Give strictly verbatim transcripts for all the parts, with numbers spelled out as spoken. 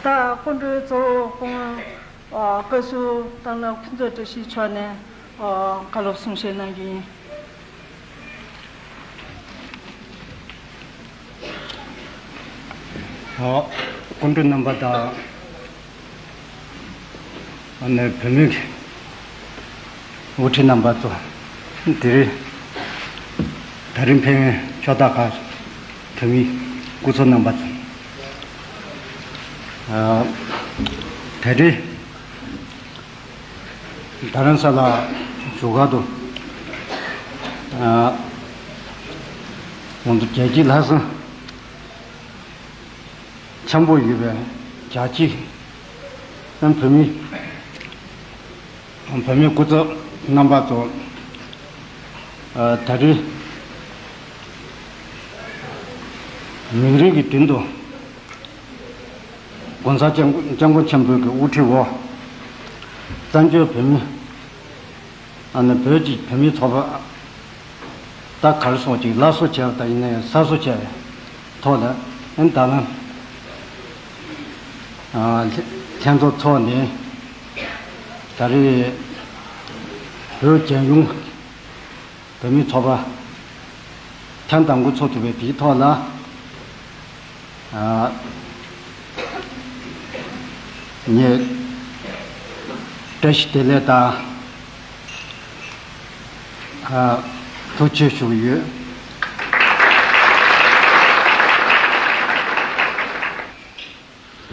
ད་སྐུ་མགྲོན་གཙོ་བོ་ཁོང་ཨ་བཀའ་ཟུར་དང་བླངས་ཕུན་ཚོགས་བཀྲ་ཤིས་མཆོག་ནས་ཨ་བཀའ་སློབ་གསུང་བཤད་གནང་རྒྱུ་ཡིན། ཨ་སྐུ་མགྲོན་རྣམ་པ་དང་། ཨ་ནི་བོད་མིའི་དབུ་ཁྲིད་རྣམ་པ་ཚོ། དེ་རིང་ད་རིང་ཕེབས་མཁན་ཕྱོགས་མཐའ་ཁག་བོད་མིའི་སྐུ་ཚབ་རྣམ་པ་ཚོ། ཨ་ད་རིང་རྡ་རམ་ས་ལ་བཞུགས་སྒར་དུ། ཨ་ང་ཚོ་རྒྱལ་སྤྱིའི་ལྷག་བསམ་འཆམ་པོ་ཡོད་པའི་རྒྱལ་སྤྱི། ཨ་བོད་མི། བོད་མིའི་སྐུ་ཚབ་རྣམ་པ་ཚོ། ཨ་ད་རེས་མི་རིགས་ཀྱི་མདུན་དུ་༸གོང་ས་༸སྐྱབས་མགོན་ཆེན་པོ་གི་དབུ་ཁྲིད་འོག་བཙན་བྱོལ་བོད་མི། ཨ་ནི་བོད་ཀྱི་བོད་མིའི་ཚོགས་པ་ད་ག་རེ་ཟེར་ཅིག་སླར་གསོ་བྱས་པ་དང་ཡིན་ན་ཡང་གསར་བཟོ་བྱས་པའི་ཐོག་ལ་ཨ་ནི་ད་ལམ་ཨ་ལྷན་ཚོགས་འཚོགས་ནས་ད་རེས་བོད་རྒྱལ་ཡོངས་བོད་མིའི་ཚོགས་པ་ཐེངས་དང་པོ་འཚོགས་ཐུབ་པའི་དེའི་ཐོག་ལ། ཨ་ངས་བཀྲ་ཤིས་བདེ་ལེགས་དང་། ཨ་ཐུགས་རྗེ་ཆེ་ཞུ་གི་ཡོད།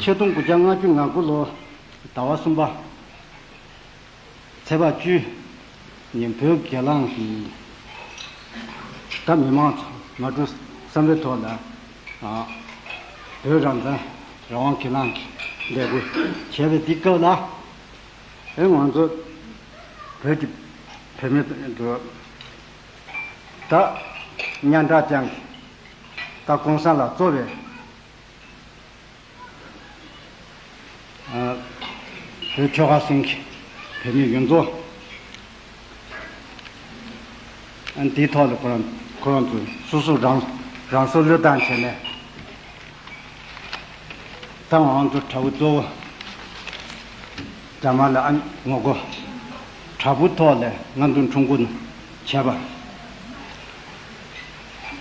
ཆིག་སྟོང་དགུ་བརྒྱ་ལྔ་བཅུ་ང་དགུ་ལོ་ཟླ་བ་གསུམ་པ། ཚེས་པ་བཅུ་ཉིན་བོད་སྒེར་ལངས་ཀྱི་ད་མི་མང་ཚོ་ང་ཚོ་བསམ་བློའི་ཐོག་ལ་ཨ་བོད་རང་བཙན་རང་དབང་སྒེར་ལངས་ཀྱི་འབོད་སྐུལ་བྱས་པའི་དེ་སྐབས་ལ་ཨེ་ང་ཚོ་བོད་ཀྱི་བོད་མི་ཚོ་ད་སྙན་གྲགས་ཅན་གྱི་ད་གོང་ས་ལ་གཙོ་བའི། ཨ་བོད་ཆོལ་ཁ་གསུམ་གྱི་བོད་མི་ཡོངས་རྫོགས། ཨ་འདིའི་ཐོག་ལ་ཁོ་རང་ཁོ་རང་ཚོ་སོ་སོ་རང་རང་སྲོག་བློས་བཏང་བྱས་ནས། ད་ང་རང་ཚོ་དྲ་འབུ་གཙོ་བོ་རྒྱ་དམར་ལ་ཨ་ངོ་རྒོལ། དྲ་འབུ་ཐོག་ལ་ང་ཚོ་ཁྲོམ་སྐོར་བྱས་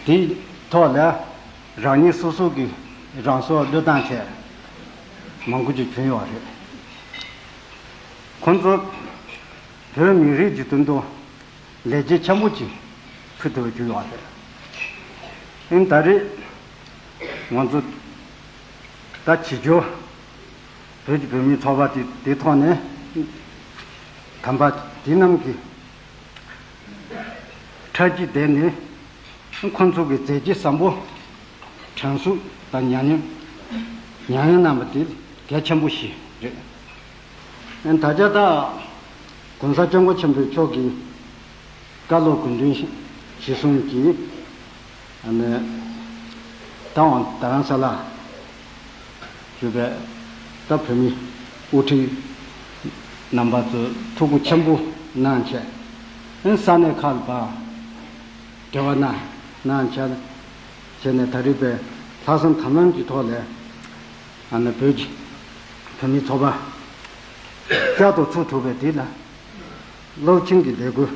པ། དེའི་ཐོག་ལ། རང་ཉིད་སོ་སོ་གི་རང་སྲོག་བློས་བཏང་བྱས་མང་པོ་ཅིག་བྱུང་ཡོད་རེད། ཁོང་ཚོ་བོད་མི་རིགས་ཀྱི་དོན་དུ་ལས་བྱེད་ཆེན་པོ་ཅིག་ཕུལ་ཐུབ་པ་བྱུང་ཡོད་རེད། ཨིན་ད་རེས་ང་ཚོ་ད་བྱེད་རྒྱུ་བོད་ཀྱི་བོད་མིའི་ཚོགས་པ་དེ་དེ་ཐོག་ནས་དམ་པ་དེ་རྣམས་ཀྱི་ཁྲག་གི་བརྡས་ནས་ཁོང་ཚོ་གི་མཛད་རྗེས་བཟང་པོ་དྲན་གསོ་དང་ཉམས་མྱོང་ཉམས་མྱོང་གནང་བ་དེ་གལ་ཆེན་པོ་ཞིག་རེད། ད་ཆ་ད་༸གོང་ས་༸སྐྱབས་མགོན་ཆེན་པོ་མཆོག་གི་བཀའ་སློབ་དགོངས་དོན་གཞིར་བཟུང་གིས། ཨ་ནི་ད་འོང་རྡ་རམ་ས་ལ་བཞུགས་པའི་ད་བོད་མི་དབུ་ཁྲིད་རྣམ་པ་ཚོས་ཐུགས་ཁུར་ཆེན་པོ་གནང་བྱས། ཨ་ནི་ས་གནས་ཁག་ལ་ཕར་འབྲེལ་བ་གནང་གནང་བྱས་བྱས་ནས་ད་རེས་པའི་ལྷག་བསམ་དང་ལེན་གྱི་ཐོག་ལ་ཨ་ནི་བོད་ཀྱི་བོད་མི་ཚོགས་པ་བསྐྱར་དུ་ཚུགས་ཐུབ་པའི་དེ་ལ། སློབ་ཆེན་གྱི་ལས་འགུལ་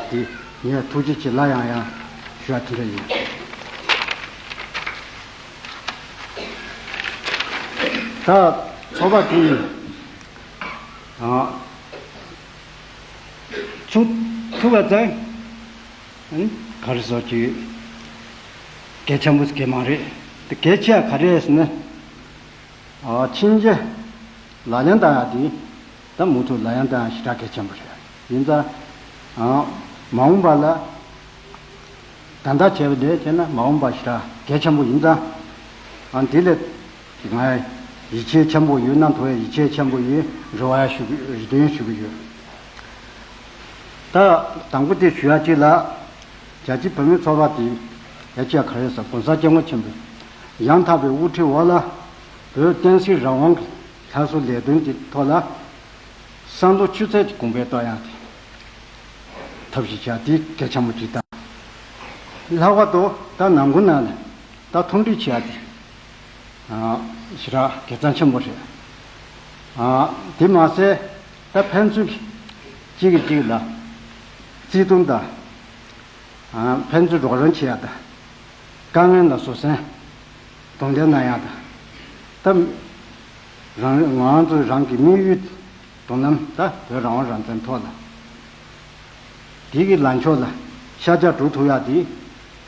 འདི་ངས་ཐུགས་རྗེ་ཆེ་སླར་ཡང་ཡང་ཞུ་བ་དེ་འདྲ་ཡིན། ད་ཚོགས་པ་དེ་ཡིས་ཨ་ཚུགས་ཐུབ་པ་ཙང་ག་རེ་ཟེར་གྱི་གལ་ཆེན་པོ་གལ་མ་རེད། དེ་གལ་ཆེ་བ་ག་རེ་རེད་ཟེར་ན། ཨ། ཕྱིན་ཆད་ལག་ལེན་བསྟར་ཡག་དེ་ད་མུ་མཐུད་ལག་ལེན་བསྟར་ཡག་ཞེ་དྲག་གལ་ཆེན་པོ་རེད། ཡིན་ཙང་། ཨ། མ་འོངས་པ་ལ་ད་ལྟ་བྱས་པ་ལས་བྱས་ན་མ་འོངས་པ་ཞེ་དྲག་གལ་ཆེན་པོ་ཡིན་ཙང་། ཨ། འདི་ལས་ང་ཡིད་ཆེས་ཆེན་པོ་ཡོད། གནང་ཐུབ་ཡག་ཡིད་ཆེས་ཆེན་པོ་ཡོད། རེ་བ་ཡང་ཞུ་གི། རེ་འདུན་ཞུ་གི་ཡོད། ད་དང་པོ་དེ་ཞུ་ཡག་གཅིག་ལ། རྒྱལ་སྤྱིའི་བོད་མིའི་ཚོགས་པ་དེ་ཡ་ཅིག་ག་རེ་ཟེར། གོང་ས་སྐྱབས་མགོན་ཆེན་པོས་ཡང་དག་པའི་དབུ་ཁྲིད་འོག་ལ་བོད་བསྟན་སྲིད་རང་དབང་གི་སླར་གསོའི་ལས་དོན་གྱི་ཐོག་ལ་བསམ་བློ་ཆུ་ཚད་ཀྱི་གོང་འཕེལ་གཏོང་ཡག་དེ་ཐབས་ཤེས་བྱ་དེ་གལ་ཆེན་པོ་ཅིག་དང་། ལྷག་པར་དུ་ད་ནང་ཁུལ་ནང་ལ་ད་མཐུན་སྒྲིལ་བྱེད་ཡག་དེ། ཨ། ཞེ་དྲག་དགེ་མཚན་ཆེན་པོ་རེད། ཨ། དེ་མ་ཟད་ད་ཕན་ཚུན་གཅིག་གིས་གཅིག་ལ་བརྩེ་དུང་དང་། ཨ། ཕན་ཚུན་རོགས་རམ་བྱེད་ཡག་དང་། དཀའ་ངལ་ལ་བཟོད་བསྲན་གདོང་ལེན་གནང་ཡག་དང་། ད་རང་ང་རང་ཚོ་རང་གི་དམིགས་ཡུལ་དོན་ལམ་ད་བོད་རང་དབང་རང་བཙན་ཐོག་ལ། དེ་གི་ལངས་ཕྱོགས་ལ་ཤར་རྒྱག་འགྲོ་ཐུབ་ཡག་དེ།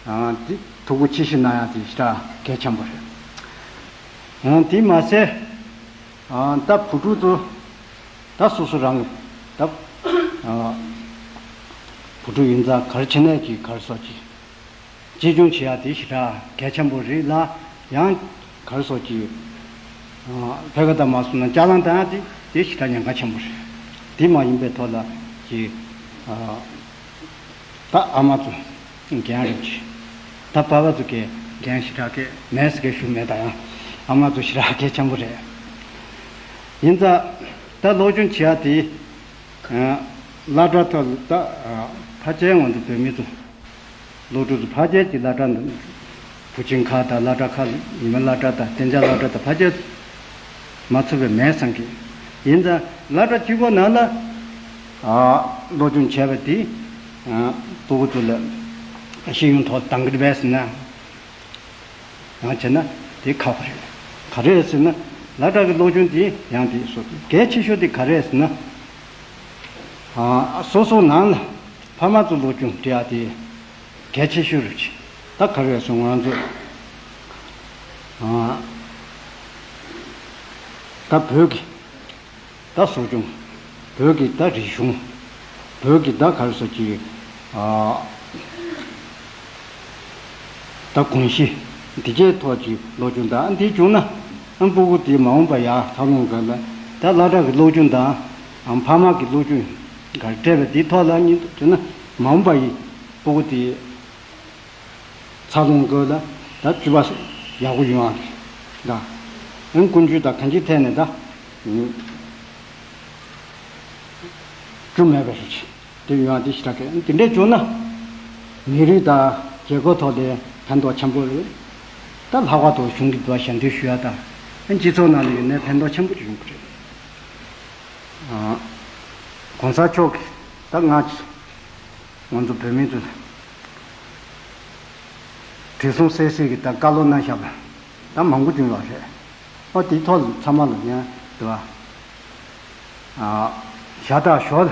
ཨ། དེ་ཐུགས་ཁུར་ཆེ་བཞེས་གནང་ཡག་དེ་ཞེ་དྲག་གལ་ཆེན་པོ་རེད། ཨ། དེ་མ་ཟད། ཨ། ད་བུ་ཕྲུག་ཚོ་ད་སོ་སོ་རང་གི་ད། ཨ། བུ་ཕྲུག་ཡིན་ཙང་ག་རེ་བྱས་ནས་ཀྱི་ག་རེ་ཟེར་གྱི། གཅེས་སྐྱོང་བྱེད་ཡག་དེ་ཞེ་དྲག་གལ་ཆེན་པོ་རེད་ལ། ཡང་ག་རེ་ཟེར་གྱི། ཨ། ཕལ་སྐད་ལ་མ་སོང་ན་ལྕགས་ལམ་བཏང་ཡག་དེ་དེ་ཞེ་དྲག་ཉེན་ཁ་ཆེན་པོ་རེད། དེ་མ་ཡིན་པའི་ཐོག་ལ་ཀྱི། ཨ། ད་ཨ་མ་ཚོ་འགན་རེད་ཀྱི། ད་པ་ཕ་ཚོ་གི་འགན་ཞེ་དྲག་གི་མེད་ཟེར་གི་ཞུ་མེད། ད་ཡང་ཨ་མ་ཚོ་ཞེ་དྲག་གལ་ཆེན་པོ་རེད། ཡིན་ཙང་ད་སློབ་སྦྱོང་བྱེད་ཡག་དེ། ཨ། སློབ་གྲྭ་ཐོག་ད། ཨ། ཕལ་ཆེར་ང་ཚོ་བོད་མི་ཚོ་སློབ་ཕྲུག་ཚོ་ཕལ་ཆེར་གྱི་སློབ་གྲྭ་འདི་བུ་ཆེན་ཁག་དང་། སློབ་གྲྭ་ཁག་ཉི་མ་སློབ་གྲྭ་དང་གཏན་འཇགས་སློབ་གྲྭ་དང་ཕལ་ཆེར་མ་ཚུད་པའི་མེད་བསམ་གི། ཡིན་ཙང་སློབ་གྲྭ་གཅིག་པོ་ནང་ལ། ཨ། སློབ་སྦྱོང་བྱས་པ་དེ། ཨ། སྤུ་གུ་ཚོ་ལ་ཤེས་ཡོན་ཐོག་གཏང་གི་རེད་པས་ཟེར་ན། ཡང་བྱས་ན་དེ་ཁག་པོ་རེད། ག་རེ་ཟེར་ན། སློབ་གྲྭ་གི་སློབ་སྦྱོང་དེ་ཡང་དེ་སོ་གལ་ཆེ་ཤོས་དེ་ག་རེ་ཟེར་ན། ཨ། སོ་སོ་ནང་ལ་ཕ་མ་ཚོ་སློབ་སྦྱོང་སྤྲད་ཡག་དེ་གལ་ཆེ་ཤོས་རེད། ད་ག་རེ་ཟེར་ང་ཚོ། ཨ། ད་བོད་ཀྱི་ད་གསོ་སྐྱོང་། བོད་ཀྱི་ད་རིག་གཞུང་། བོད་ཀྱི་ད་ག་རེ་ཟེར་གྱི། ཨ། ད་གོམས་གཤིས་འདི་གའི་ཐོག་གི་སློབ་སྦྱོང་དང་འདི་བྱུང་ན། ཨ། སྤུ་གུ་དེ་མ་འོངས་པ་ཡར་འཚར་ལོངས་སྐབས་ལ་ད་སློབ་གྲྭ་གི་སློབ་སྦྱོང་དང་། ཨ། ཕ་མ་གི་སློབ་སྦྱོང་ག་རེ་སྤྲད་པ་འདི་ཐོག་ལ་གཉིས་བྱུང་ན་མ་འོངས་པ་ཡི་སྤུ་གུ་དེ་འཚར་ལོངས་སྐབས་ལ་ད་སྤྱོད་པ་ཡག་པོ་ཡོང་བ་རེད། ད་ཨང་ཀུན་སྤྱོད་དང་གང་ཅིའི་ཐད་ནས་ད་སྐྱོན་མེད་པ་རེད། དེ་ཡོང་བ་དེ་ཞེ་དྲག་གི། དེ་འདྲས་བྱུང་ན་མི་རིགས་དང་རྒྱལ་ཁབ་ཐོག་ལ་ཕན་ཐོགས་ཆེན་པོ་རེད། ད་ལྷག་པར་དུ་གཞུང་གི་འདུལ་བ་ཞལ་འདོན་ཞུ་ཡ་དང་སྤྱི་ཚོགས་ནང་ལ་ཡོད་ནའི་ཕན་ཐོགས་ཆེན་པོ་ཅིག་ཡོང་གི་རེད། ཨ། གོང་ས་མཆོག་གིས་ད་ང་ང་ཚོ་བོད་མི་ཚོ་ལ་དྲི་བསུང་བསལ་བསལ་གྱི་ད་བཀའ་སློབ་གནང་བཞག་པ་ད་མང་པོ་བྱུང་ཡོད་རེད། ཨོ། དེའི་ཐོག་ལ་ཚང་མ་ལ་ཡང་དུ་བ། ཨ། ཞབས་ཏོག་ཞོར་ལ་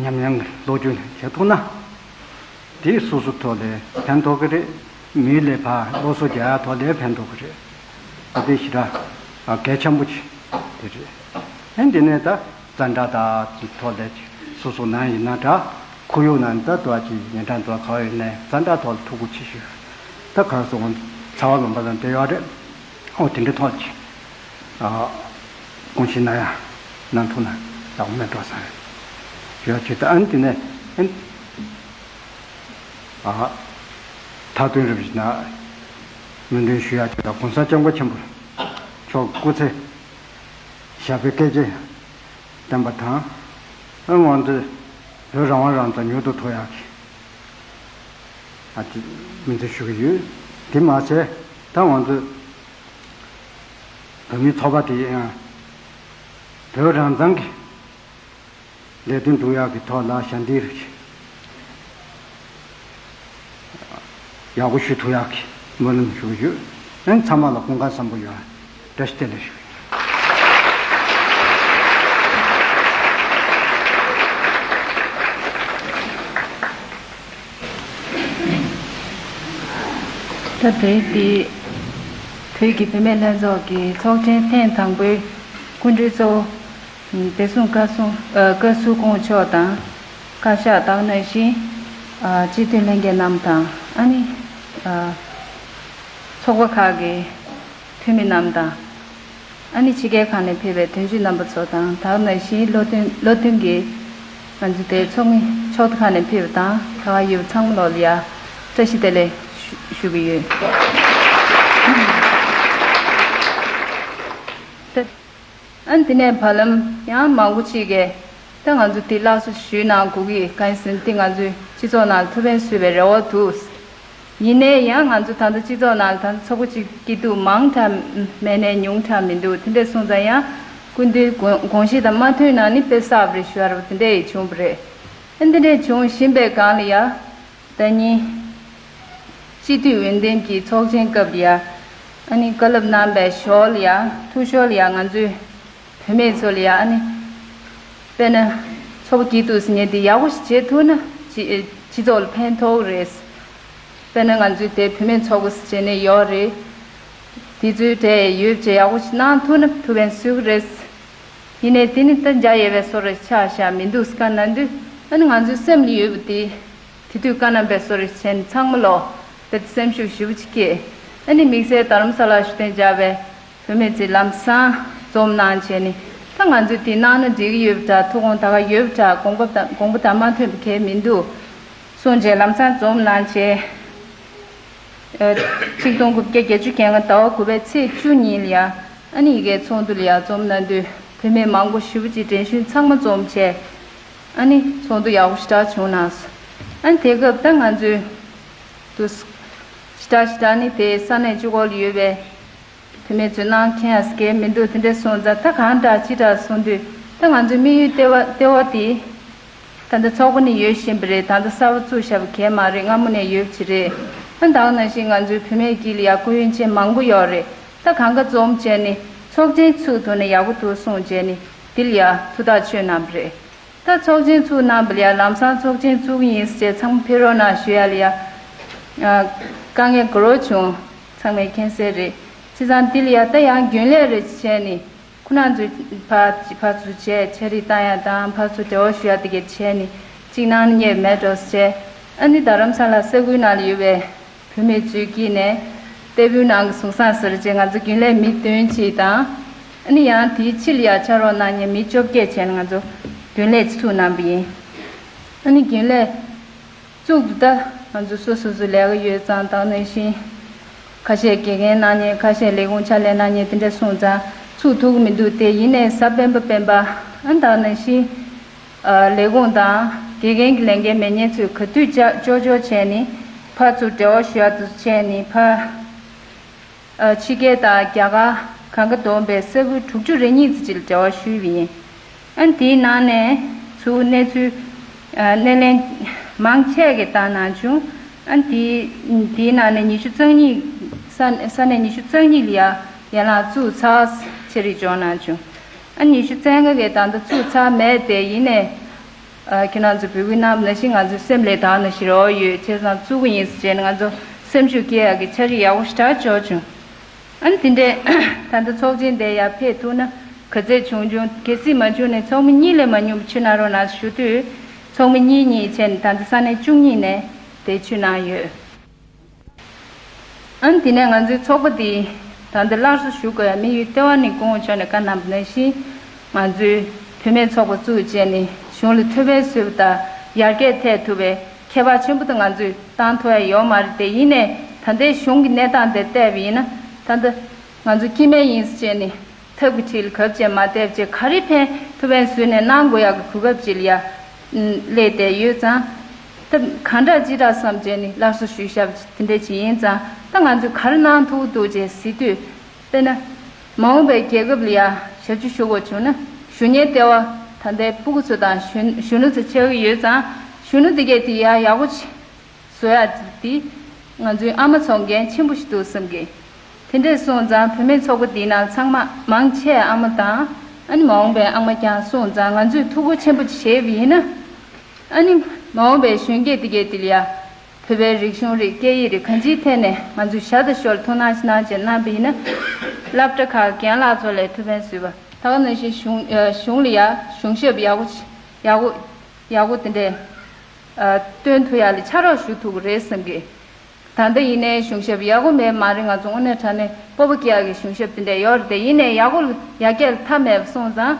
ཉམས་ལེན་སློབ་སྦྱོང་བྱེད་ཐུབ་ན། དེ་སོ་སོ་ཐོག་ལ་ཕན་ཐོགས་ཀྱི་རེད། མི་ལ་ཕར་སློབ་གསོ་རྒྱག་ཡ་ཐོག་ལ་ཕན་ཐོགས་ཀྱི་རེད། ཨ། དེ་ཞེ་དྲག་གལ་ཆེན་པོ་ཅིག་དེ་རེད། ཨ། འདི་ནས་ད་བཙན་དྲག་དང་ཐོག་ལ་སོ་སོ་ནང་ཡིན་ན་འདྲ། ཁོར་ཡུག་ནང་ད་དུ་བ་ཅིག་ཉེ་འགྲམ་དུ་ག་བ་ཡོད་ནའི་བཙན་དྲག་ཐོག་ལ་ཐུགས་ཁུར་ཆེ་ཞུ། ད་ག་རེ་ཟེར། ཚ་བ་ལངས་པ་དང་འབྲེལ་ཡོད་རེད། ཨོ། དེ་འདྲའི་ཐོག་ཅིག། ཨ། དགོངས་བཞེས་གནང་ཡ་གནང་ཐུབ་ན་ཡག་པོ་མེད་འགྲོ་བསམ་ཡོད། ཅེས་ད་ཨ་ནི་དེ་ནས། ཨ། མཐའ་དོན་རིམ་བཞིན་སྨོན་འདུན་ཞུ་ཡ་ཅིག་ལ། གོང་ས་སྐྱབས་མགོན་ཆེན་པོ་མཆོག་སྐུ་ཚེ་ཞབས་པད་བསྐལ་བརྒྱར་བརྟན་པ་དང་། ཨ། ང་ཚོའི་བོད་རང་དབང་རང་བཙན་མྱུར་དུ་ཐོབ་ཡག་གི། ཨ། དེ་སྨོན་ཚིག་ཞུ་གི་ཡོད། དེ་མ་ཟད་ད་ང་ཚོའི་བོད་མིའི་ཚོགས་པ་དེ་ཡང་བོད་རང་བཙན་གྱི་ལས་དོན་སྒྲུབ་ཡག་གི་ཐོག་ལ་ཞབས་འདེགས་ཡག་པོ་ཞུ་ཐུབ་ཡག་གི་སྨོན་ལམ་ཞུ་གི་ཡོད། ཨ། ཚང་མ་ལ་སྐུ་ཁམས་བཟང་པོ་ཡོང་བ། བཀྲ་ཤིས་བདེ་ལེགས་ཞུ། ད་དེ་དེ་ བོད་ཀྱི་བུད་མེད་ལྷན་ཚོགས་ཀྱི་ཚོགས་ཆེན་ཐེངས་དང་པོའི་སྐུ་མགྲོན་གཙོ་བོ། བདེ་སྲུང་བཀའ་སྲུང་། བཀའ་ཟུར་སྐུ་ངོ་མཆོག་དང་། བཀའ་ཤག་དང་ནང་བཞིན། སྤྱི་འཐུས་ལྷན་རྒྱས་རྣམས་དང་། ཨ་ནི། ཚོགས་པ་ཁག་གི་འཐུས་མི་རྣམས་དང་། ཨ་ནི་ཕྱི་རྒྱལ་ཁག་ནས་ཕེབས་པའི་དོན་གཅོད་རྣམ་པ་ཚོ་དང་། དེ་ནང་བཞིན་བློ་མཐུན་བློ་མཐུན་གྱི་ང་ཚོ་དེ་ཚོགས་མི་ཕྱོགས་ཁག་ནས་ཕེབས་པ་དང་། ག་བ་ཡོད་པ་ཚང་མ་ལོ་ལ་ཡ་བཀྲ་ཤིས་བདེ་ལེགས་ཞུ་ཞུ་གི་ཡོད། ཨ་ནི་དེ་ནས་བར་ལམ་ཡང་མང་པོ་ཅིག་གིས་ད་ང་ཚོ་དེ་སླར་གསོ་ཞུས་གནང་དགོས་ཀྱི་གང་ཡིན་ཟེར་ན། དེ་ང་ཚོའི་སྤྱི་ཚོགས་ནང་ཐུགས་ཕན་གསོས་པའི་རེ་བ་འདུག། ཡིན་ནའི་ཡང་ང་ཚོ་ད་ལྟ་སྤྱི་ཚོགས་ནང་ད་ལྟ་ཚོགས་པ་གཅིག་སྐྱིད་སྡུག་མང་དྲགས་མེད་ནའི་ཉུང་དྲགས་མི་འདུག། དེ་འདྲ་སོང་ཙང་ཡང་སྐུ་མདུན་དགོངས་དགོངས་གཞི་དང་མ་མཐུན་ན་ནི་དཔེ་བསགས་པ་རེད་ཞུ་ཡ་རེད་པ། དེ་འདྲ་ཡི་བྱུང་བ་རེད། ཨ་འདི་འདྲ་བྱུང་བཞིན་པའི་སྒང་ལ་ཡ། ཟླ་ཉིན། སྤྱི་འཐུས་འོས་འདེམས་ཀྱི་ཚོགས་ཆེན་སྐབས་ལ་ཡ། ཨ་ནི་བཀའ་སློབ་གནང་པའི་ཞོར་ལ་ཡ། ཐུགས་ཞོར་ལ་ཡ་ང་ཚོའི་བུད་མེད་ཚོ་ལ་ཡ། ཨ་ནི། དཔེར་ན། ཚོགས་པ་སྐྱིད་སྡུག་ཟེར་མཁན་དེ་ཡག་པོ་ཞིག་བྱེད་ཐུབ་ན་སྤྱི་སྤྱི་ཚོགས་ལ་ཕན་ཐོགས་རེད། དཔེར་ན་ང་ཚོའི་དེ་བུད་མེད་ཚོགས་པ་ཟེར་བྱས་ནས་ཡོད་རེད། དེ་ཚོའི་གྲས་ཡོད་བྱས་ཡག་པོ་ཞིག་གནང་ཐུབ་ན་ཐུགས་ཕན་གསོས་ཀྱི་རེད། ཡིན་ནའི་དེ་ནི་ད་འཇའ་ཡལ་བའི་བཟོ་འདྲ་ཆགས་བཞག་མི་འདུག་ཟེར་ག་ན་དུས། ཨ་ནི་ང་ཚོའི་སེམས་ལ་ཡོད་པ་དེ། དེ་དུས་བཀའ་གནང་པའི་བཟོ་འདྲ་བྱས་ནས་ཚང་མ་ལོ་དཔེ་སེམས་ཤུགས་ཞེ་པོ་ཅིག་སྐྱེས། ཨ་ནི་དམིགས་བསལ་རྡ་རམ་ས་ལ་བཞུགས་གདན་འཇགས་པའི་བུད་མེད་ཚོས་ལམ་སང་འཛོམས་གནང་བྱས་ནས། ད་ང་ཚོས་དེ་གནང་ན་འགྲིག་གི་ཡོད་པ་འདྲ། ཐུགས་དགོངས་ད་ག་ཡོད་པ་འདྲ། དགོངས་པ་དང་དགོངས་པ་དང་མ་མཐུན་པ་གང་ཡང་མི་འདུག་གསུངས་བྱས་ལམ་སང་འཛོམས་གནང་བྱས། ཨ། ཆིག་སྟོང་དགུ་བརྒྱ་བརྒྱད་ཅུ་གྱ་ལྔ་ཟླ་བ་དགུ་པའི་ཚེས་བཅུ་ཉིན་ལ་ཡ། ཨ་ནི་ཡ་གིའི་ཚོགས་འདུ་ལ་ཡ་འཛོམས་གནང་དུས་བུད་མེད་མང་པོ་ཞེ་པོ་ཅིག་དྲན་གཞོན་ཚང་མ་འཛོམས་བྱས། ཨ་ནི་ཚོགས་འདུ་ཡག་པོ་ཞེ་དྲག་བྱུང་གནང་སོང་། ཨ་ནི་དེ་སྐབས་ད་ང་ཚོའི་དུ་ཞེ་དྲག་ཞེ་དྲག་ནི་དེ་ས་གནས་གཅིག་པོ་ལ་ཡོད་པའི་བུད་མེད་ཚོས་གནང་མཁན་ཡ་ཟེར་མཁན་མི་འདུག། དེ་འདྲ་སོང་ཙང་ད་གང་འདྲ་ཅི་འདྲ་སོང་དུས། ད་ང་ཚོའི་དམིགས་ཡུལ་ལྟེ་བ་ལྟེ་བ་དེ། ད་ལྟ་ཚོགས་པ་ནི་ཡོད་བཞིན་པ་རེད། ད་ལྟ་གསར་པ་བཙུགས་བཞག་པ་གང་ཡང་མ་རེད། སྔ་མོ་ནས་ཡོད་པ་ཅིག་རེད། ཨ་ད་ག་ནང་བཞིན་ང་ཚོའི་བུད་མེད་དཀྱིལ་ལ་ཡ་སྐུ་ཡོན་ཅན་མང་པོ་ཡོད་རེད། ད་གང་ག་འཛོམས་བྱས་ནས་ཚོགས་ཆེན་ཚུགས་ཐུབ་ན་ཡག་པོ་འདུག་གསུངས་བྱས་ནས་འདི་ལ་ཡ་ཐུགས་ཐག་ཆོད་གནང་པ་རེད། ད་ཚོགས་ཆེན་ཚུགས་གནང་པ་ལ་ཡ་ལམ་སང་ཚོགས་ཆེན་ཚུགས་ཀྱི་ཡིན་ཟེར་བྱས་ཚང་མ་ཕེབས་རོགས་གནང་ཞུ་ཡ་ལ་ཡ། ཨ། དཀའ་ངལ་དགོས་རོགས་བྱུང་། ཚང་མས་མཁྱེན་གསལ་རེད། བྱས་ཙང་འདི་ལ་ཡ་ད་ཡང་རྒྱུན་ལས་རེ་བྱས་ནས། ཁོ་རང་ཚོས་ཕར་ཕར་ཚུར་བྱས་ཕྱག་བྲིས་བཏང་ཡ་དང་། ཕར་ཚུར་འབྲེལ་བ་ཞུ་ཡ་དེ་གས་བྱས་ནས་གཅིག་གནང་ན་ཉེས་མེད་འགྲོ་ཟེར་བྱས། ཨ་ནི་རྡ་རམ་ས་ལ་ས་ཁུལ་ནང་ལ་ཡོད་པའི་བུད་མེད་ཚོའི་དཀྱིལ་ནས་ཏེ་བུའི་ནང་གི་གཟུགས་བཟང་ཟེར་བྱས་ང་ཚོ་རྒྱུན་ལས་མི་བདུན་གཅིག་དང་། ཨ་ནི་ཡང་དེའི་ཕྱི་ལ་ཡ་ཕྱག་རོགས་གནང་མཁན་མི་བཅོ་བརྒྱད་བྱས་ནས་ང་ཚོ་རྒྱུན་ལས་ཚུགས་གནང་པ་ཡིན། ཨ་ནི་རྒྱུན་ལས། གཙུག་ཏུ་ད་ང་ཚོ་སོ་སོ་སོའི་ལས་ཀ་ཡོད་ཙང་། ད་ག་ནང་བཞིན་ཁ་ཤས་དགེ་རྒན་གནང་མཁན། ཁ་ཤས་ལས་ཁུངས་ཕྱག་ལས་གནང་མཁན་དེ་འདྲ་སོང་ཙང་ཚུགས་ཐུབ་ཀྱི་མི་འདུག་སྟེ། ཡིན་ནའི་གཟའ་སྤེན་པ་སྤེན་པ། ཨ་ད་ག་ནང་བཞིན་ཨ་ལས་ཁུངས་དང་དགེ་རྒན་གྱི་ལས་འགན་མེད་མཁན་ཚོས་ག་དུས་ཅག་ཅོག་ཅོག་བྱས་ནས་ཕར་ཚུར་འབྲེལ་བ་ཞུ་ཡ་དུ་བྱས་ནས་ཕར། ཨ་ཕྱི་རྒྱལ་དང་རྒྱ་གར་གང་ག་བསྡོམས་པའི་ས་ཁུལ་དྲུག་ཅུ་རེ་གཉིས་ཙམ་ཅིག་ལ་འབྲེལ་བ་ཞུས་པ་ཡིན། ཨ་དེའི་ནང་ནས་ཚུར་གནས་ཚུལ་ཨ་སྣེ་ལེན་མང་ཆེ་གིས་བཏང་གནང་བྱུང་། ཨ་དེའི་དེའི་ནང་ནས་ཉི་ཤུ་རྩ་གཉིས། ས་ས་གནས་ཉི་ཤུ་རྩ་གཉིས་ལ་ཡ་ཡན་ལག་བཙུགས་ཚར། ཆེད་རིགས་འབྱོར་གནང་བྱུང་། ཨ་ཉི་ཤུ་རྩ་ལྔ་གིས་ད་ལྟ་བཙུགས་ཚར་མེད་དེ། ཡིན་ནའི། ཨ་ཁྱེད་རང་ཚོ་འབོད་སྐུལ་གནང་བ་ནང་བཞིན་ང་ཚོའི་སེམས་ལ་ད་ག་ནང་བཞིན་རེ་བ་ཡོད། བྱས་ཙང་བཙུགས་ཀྱི་ཡིན་ཟེར་བྱས་ནས་ང་ཚོ་སེམས་ཤུགས་སྐྱེད་ཡག་གི་ཕྱག་རིས་ཡག་པོ་ཞེ་དྲག་འབྱོར་བྱུང་། ཨ་ནི་དེ་འདྲའི་ད་ལྟ་ཚོགས་ཆེན་དེ་ཡར་ཕེབས་ཐུབ་ན་ག་ཚད་བྱུང་བྱུང་། གལ་སྲིད་མ་བྱུང་ནའི་ཚོགས་མི་གཉིས་ལས་མ་ཉུང་བ་ཚུད་གནང་རོགས་གནང་ཞུ་དུས། ཚོགས་མི་གཉིས་གཉིས་བྱས་ནས་ད་ལྟ་ས་གནས་བཅུ་གཉིས་ནས་དེ་ཚུད་གནང་ཡོད། ཨ་ནི་དེ་ནས་ང་ཚོའི་ཚོགས་པ་འདི་ད་ལྟ་སླར་གསོ་ཞུ་དགོས་ཡ་དམིགས་ཡུལ་ལྟེ་བ་ནི་སྐུ་ངོ་མཆོག་ནས་བཀའ་གནང་བ་ནང་བཞིན། ང་ཚོའི་བུད་མེད་ཚོགས་པ་བཙུགས་བྱས་ནས་གཞུང་ལ་ཐུགས་ཕན་གསོས་པ་དང་ཡར་རྒྱས་ཐེབས་ཐུབ་པའི་ཁྱད་པར་ཆེན་པོ་དེ་ང་ཚོས་བཏང་ཐུབ་ཡ་ཡོད་མ་རེད་དེ། ཡིན་ནའི་ད་ལྟའི་གཞུང་གི་གནས་སྟངས་དེ་བལྟས་པ་ཡིན་ན། ད་ལྟ་ང་ཚོ་སྐྱེ་དམན་ཡིན་ཟེར་བྱས་ནས་ཐབས་ཀྱི་ཁྲིད་ལ་གབ་བྱས་མ་བསྡད་བྱས། ག་རེ་ཕན་ཐུབ་ཕན་བཟོས་ནས་གནང་དགོས་ཡག་གི་གོ་སྐབས་ཅིག་ལ་ཡ་སླེབས་བསྡད་ཡོད་ཙང་། ད་གང་འདྲ་ཅི་འདྲ་བསམ་བྱས་ནས་སླར་གསོ་ཞུས་བཞག་པ་དེ་འདྲ་ཅིག་ཡིན་ཙང་། ད་ང་ཚོས་ག་རེ་གནང་ཐུབ་ཀྱི་འདུག་ཅེས་ཟེར་དུས། དཔེར་ན། མ་འོངས་པའི་རྒྱལ་ཁབ་ལ་ཡ་ཞབས་ཕྱི་ཞུ་དགོས་བྱུང་ན། གཞོན་ནུའི་ལྟེ་བ་ད་ལྟའི་སྤུ་གུ་ཚོ་དང་གཞོན་གཞོན་ནུ་ཚོ་ཆགས་ཀྱི་ཡོད་ཙང་། གཞོན་ནུ་དེ་གས་དེ་ཡ་ཡག་པོ་ཅིག་བཟོ་ཡ་དེ་ང་ཚོའི་ཨ་མ་ཚོ་འགན་ཆེན་པོ་ཞིག་འདུག་བསམ་གི། དེ་འདྲས་སོང་ཙང་བུད་མེད་ཚོགས་པ་འདིའི་ནང་ཚང་མ་མང་ཆེ་ཨ་མ་དང་། ཨ་ནི་མ་འོངས་པའི་ཨ་མ་རྐྱང་སོང་ཙང་། ང་ཚོས་ཐུགས་ཁུར་ཆེན་པོ་ཅིག་བཞེས་པ་ཡིན་ན། ཨ་ནི་མ་འོངས་པའི་གཞོན་སྐྱེས་དེ་གས་དེ་ལ་ཡ། བོད་པའི་རིག་གཞུང་རེད། སྐད་ཡིག་རེད། གང་ཅིའི་ཐད་ནས་ང་ཚོས་ཞར་དང་ཞོར་ཐུགས་སྣང་གནང་བྱས་གནང་བ་ཡིན་ན། སློབ་གྲྭ་ཁག་རྒན་ལགས་ཚོ་ལ་ཐུགས་ཕན་གསོས་པ། ད་ག་ནང་བཞིན་གཞུང་ཨ་གཞུང་ལ་ཡ་གཞུང་ཞབས་ཡག་པོ་ཡག་པོ་ཡག་པོ་དེ་འདྲས་ཨ་སྟོན་ཐུབ་ཡག་ལ་ཕྱག་རོགས་ཞུ་ཐུབ་ཀྱི་རེད་བསམ་གི། ད་ལྟ་ཡིན་ནའི་གཞུང་ཞབས་ཡག་པོ་མེད་མ་རེད། ང་ཚོ་དངོས་གནས་དྲང་གནས་སྤོབས་པ་སྐྱེ་ཡག་གི་གཞུང་ཞབས་དེ་འདྲས་ཡོད་རེད་དེ། ཡིན་ནའི་ཡག་པོ་ཡར་རྒྱས་ལ་མཐའ་མེད་པ་སོང་ཙང་།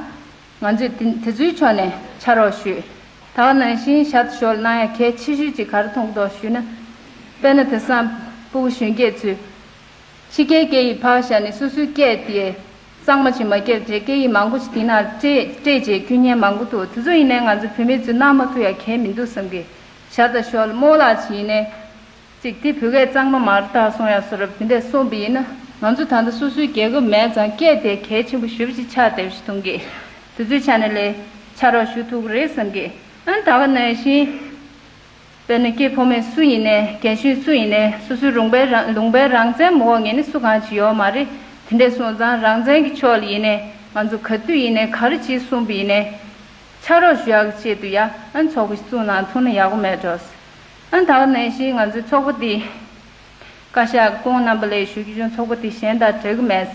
ང་ཚོས་དེ་དེ་ཚོའི་ཕྱོགས་ནས་ཕྱག་རོགས་ཞུས། ད་ག་ནང་བཞིན་ཞར་དང་ཞོར་གནང་ཡག་གལ་ཆེ་ཤོས་ཅིག་ག་རེ་མཐོང་གི་འདུག་ཞུས་ན། དཔེར་ན་དེང་སང་ཕྲུ་གུ་གཞོན་སྐྱེས་ཚོས་ཕྱི་རྒྱལ་སྐད་ཡིག་ཕར་བཞག་ནས་སོ་སོའི་སྐད་དེ་གཙང་མ་ཅིག་མ་སྐྱེས་བྱས། སྐད་ཡིག་མང་པོ་ཅིག་དེ་ནང་སྤྲད་སྤྲད་བྱས་སྐྱོན་མཁན་མང་པོ་འདུག་དེ་ཚོ་ཡིན་ནའི་ང་ཚོ་བུད་མེད་ཚོས་གནང་མ་ཐུབ་ཡག་གང་ཡང་མི་འདུག་བསམ་གི། ཞར་དང་ཞོར་རྨོ་ལགས་ཅིག་ཡིན་ནའི། ཅིག་དེ་བོད་སྐད་གཙང་མ་མ་རེད་ད་གསུང་ཡག་བཟོ་འདྲ་དེ་འདྲས་གསུངས་པ་ཡིན་ན། ང་ཚོ་ད་ལྟ་སོ་སོའི་རྒྱལ་ཁབ་མེད་ཙང་སྐད་དེ་གལ་ཆེན་པོ་ཞེ་པོ་ཅིག་ཆགས་བསྡད་པ་ཞིག་མཐོང་གི། དེ་ཚོའི་ཆ་ནས་ལས་ཕྱག་རོགས་ཞུ་ཐུབ་ཀྱི་རེད་བསམ་གི། ཨ་ནི་ད་ག་ནང་བཞིན། དཔེར་ན་སྐྱེས་ཕོ་མོ་སུ་ཡིན་ནའི་རྒན་གཞོན་སུ་ཡིན་ནའི་སོ་སོའི་ལུང་པའི་རང་ལུང་པའི་རང་བཙན་མ་འོག་ངེས་ནས་སུ་གང་ཅིག་ཡོད་མ་རེད། དེ་འདྲས་སོང་ཙང་རང་བཙན་གྱི་ཕྱོགས་ལ་ཡིན་ནའི་ང་ཚོ་ག་དུས་ཡིན་ནའི་ག་རེ་ཅིག་གསུངས་པ་ཡིན་ནའི། ཕྱག་རོགས་ཞུ་ཡག་གི་ཆེད་དུ་ཡ་ཨ་ནི་ཚོགས་པ་ཞིག་བཙུགས་གནང་ཐུབ་ན་ཡག་པོ་མེད་འགྲོ། ཨ་ནི་ད་ག་ནང་བཞིན་ང་ཚོའི་ཚོགས་པ་འདི། བཀའ་ཤག་སྐུ་ངོ་རྣམ་པ་ལ་ཞུ་རྒྱུ་བྱུང་། ཚོགས་པ་འདི་གཞན་དང་འདྲ་གི་མེད།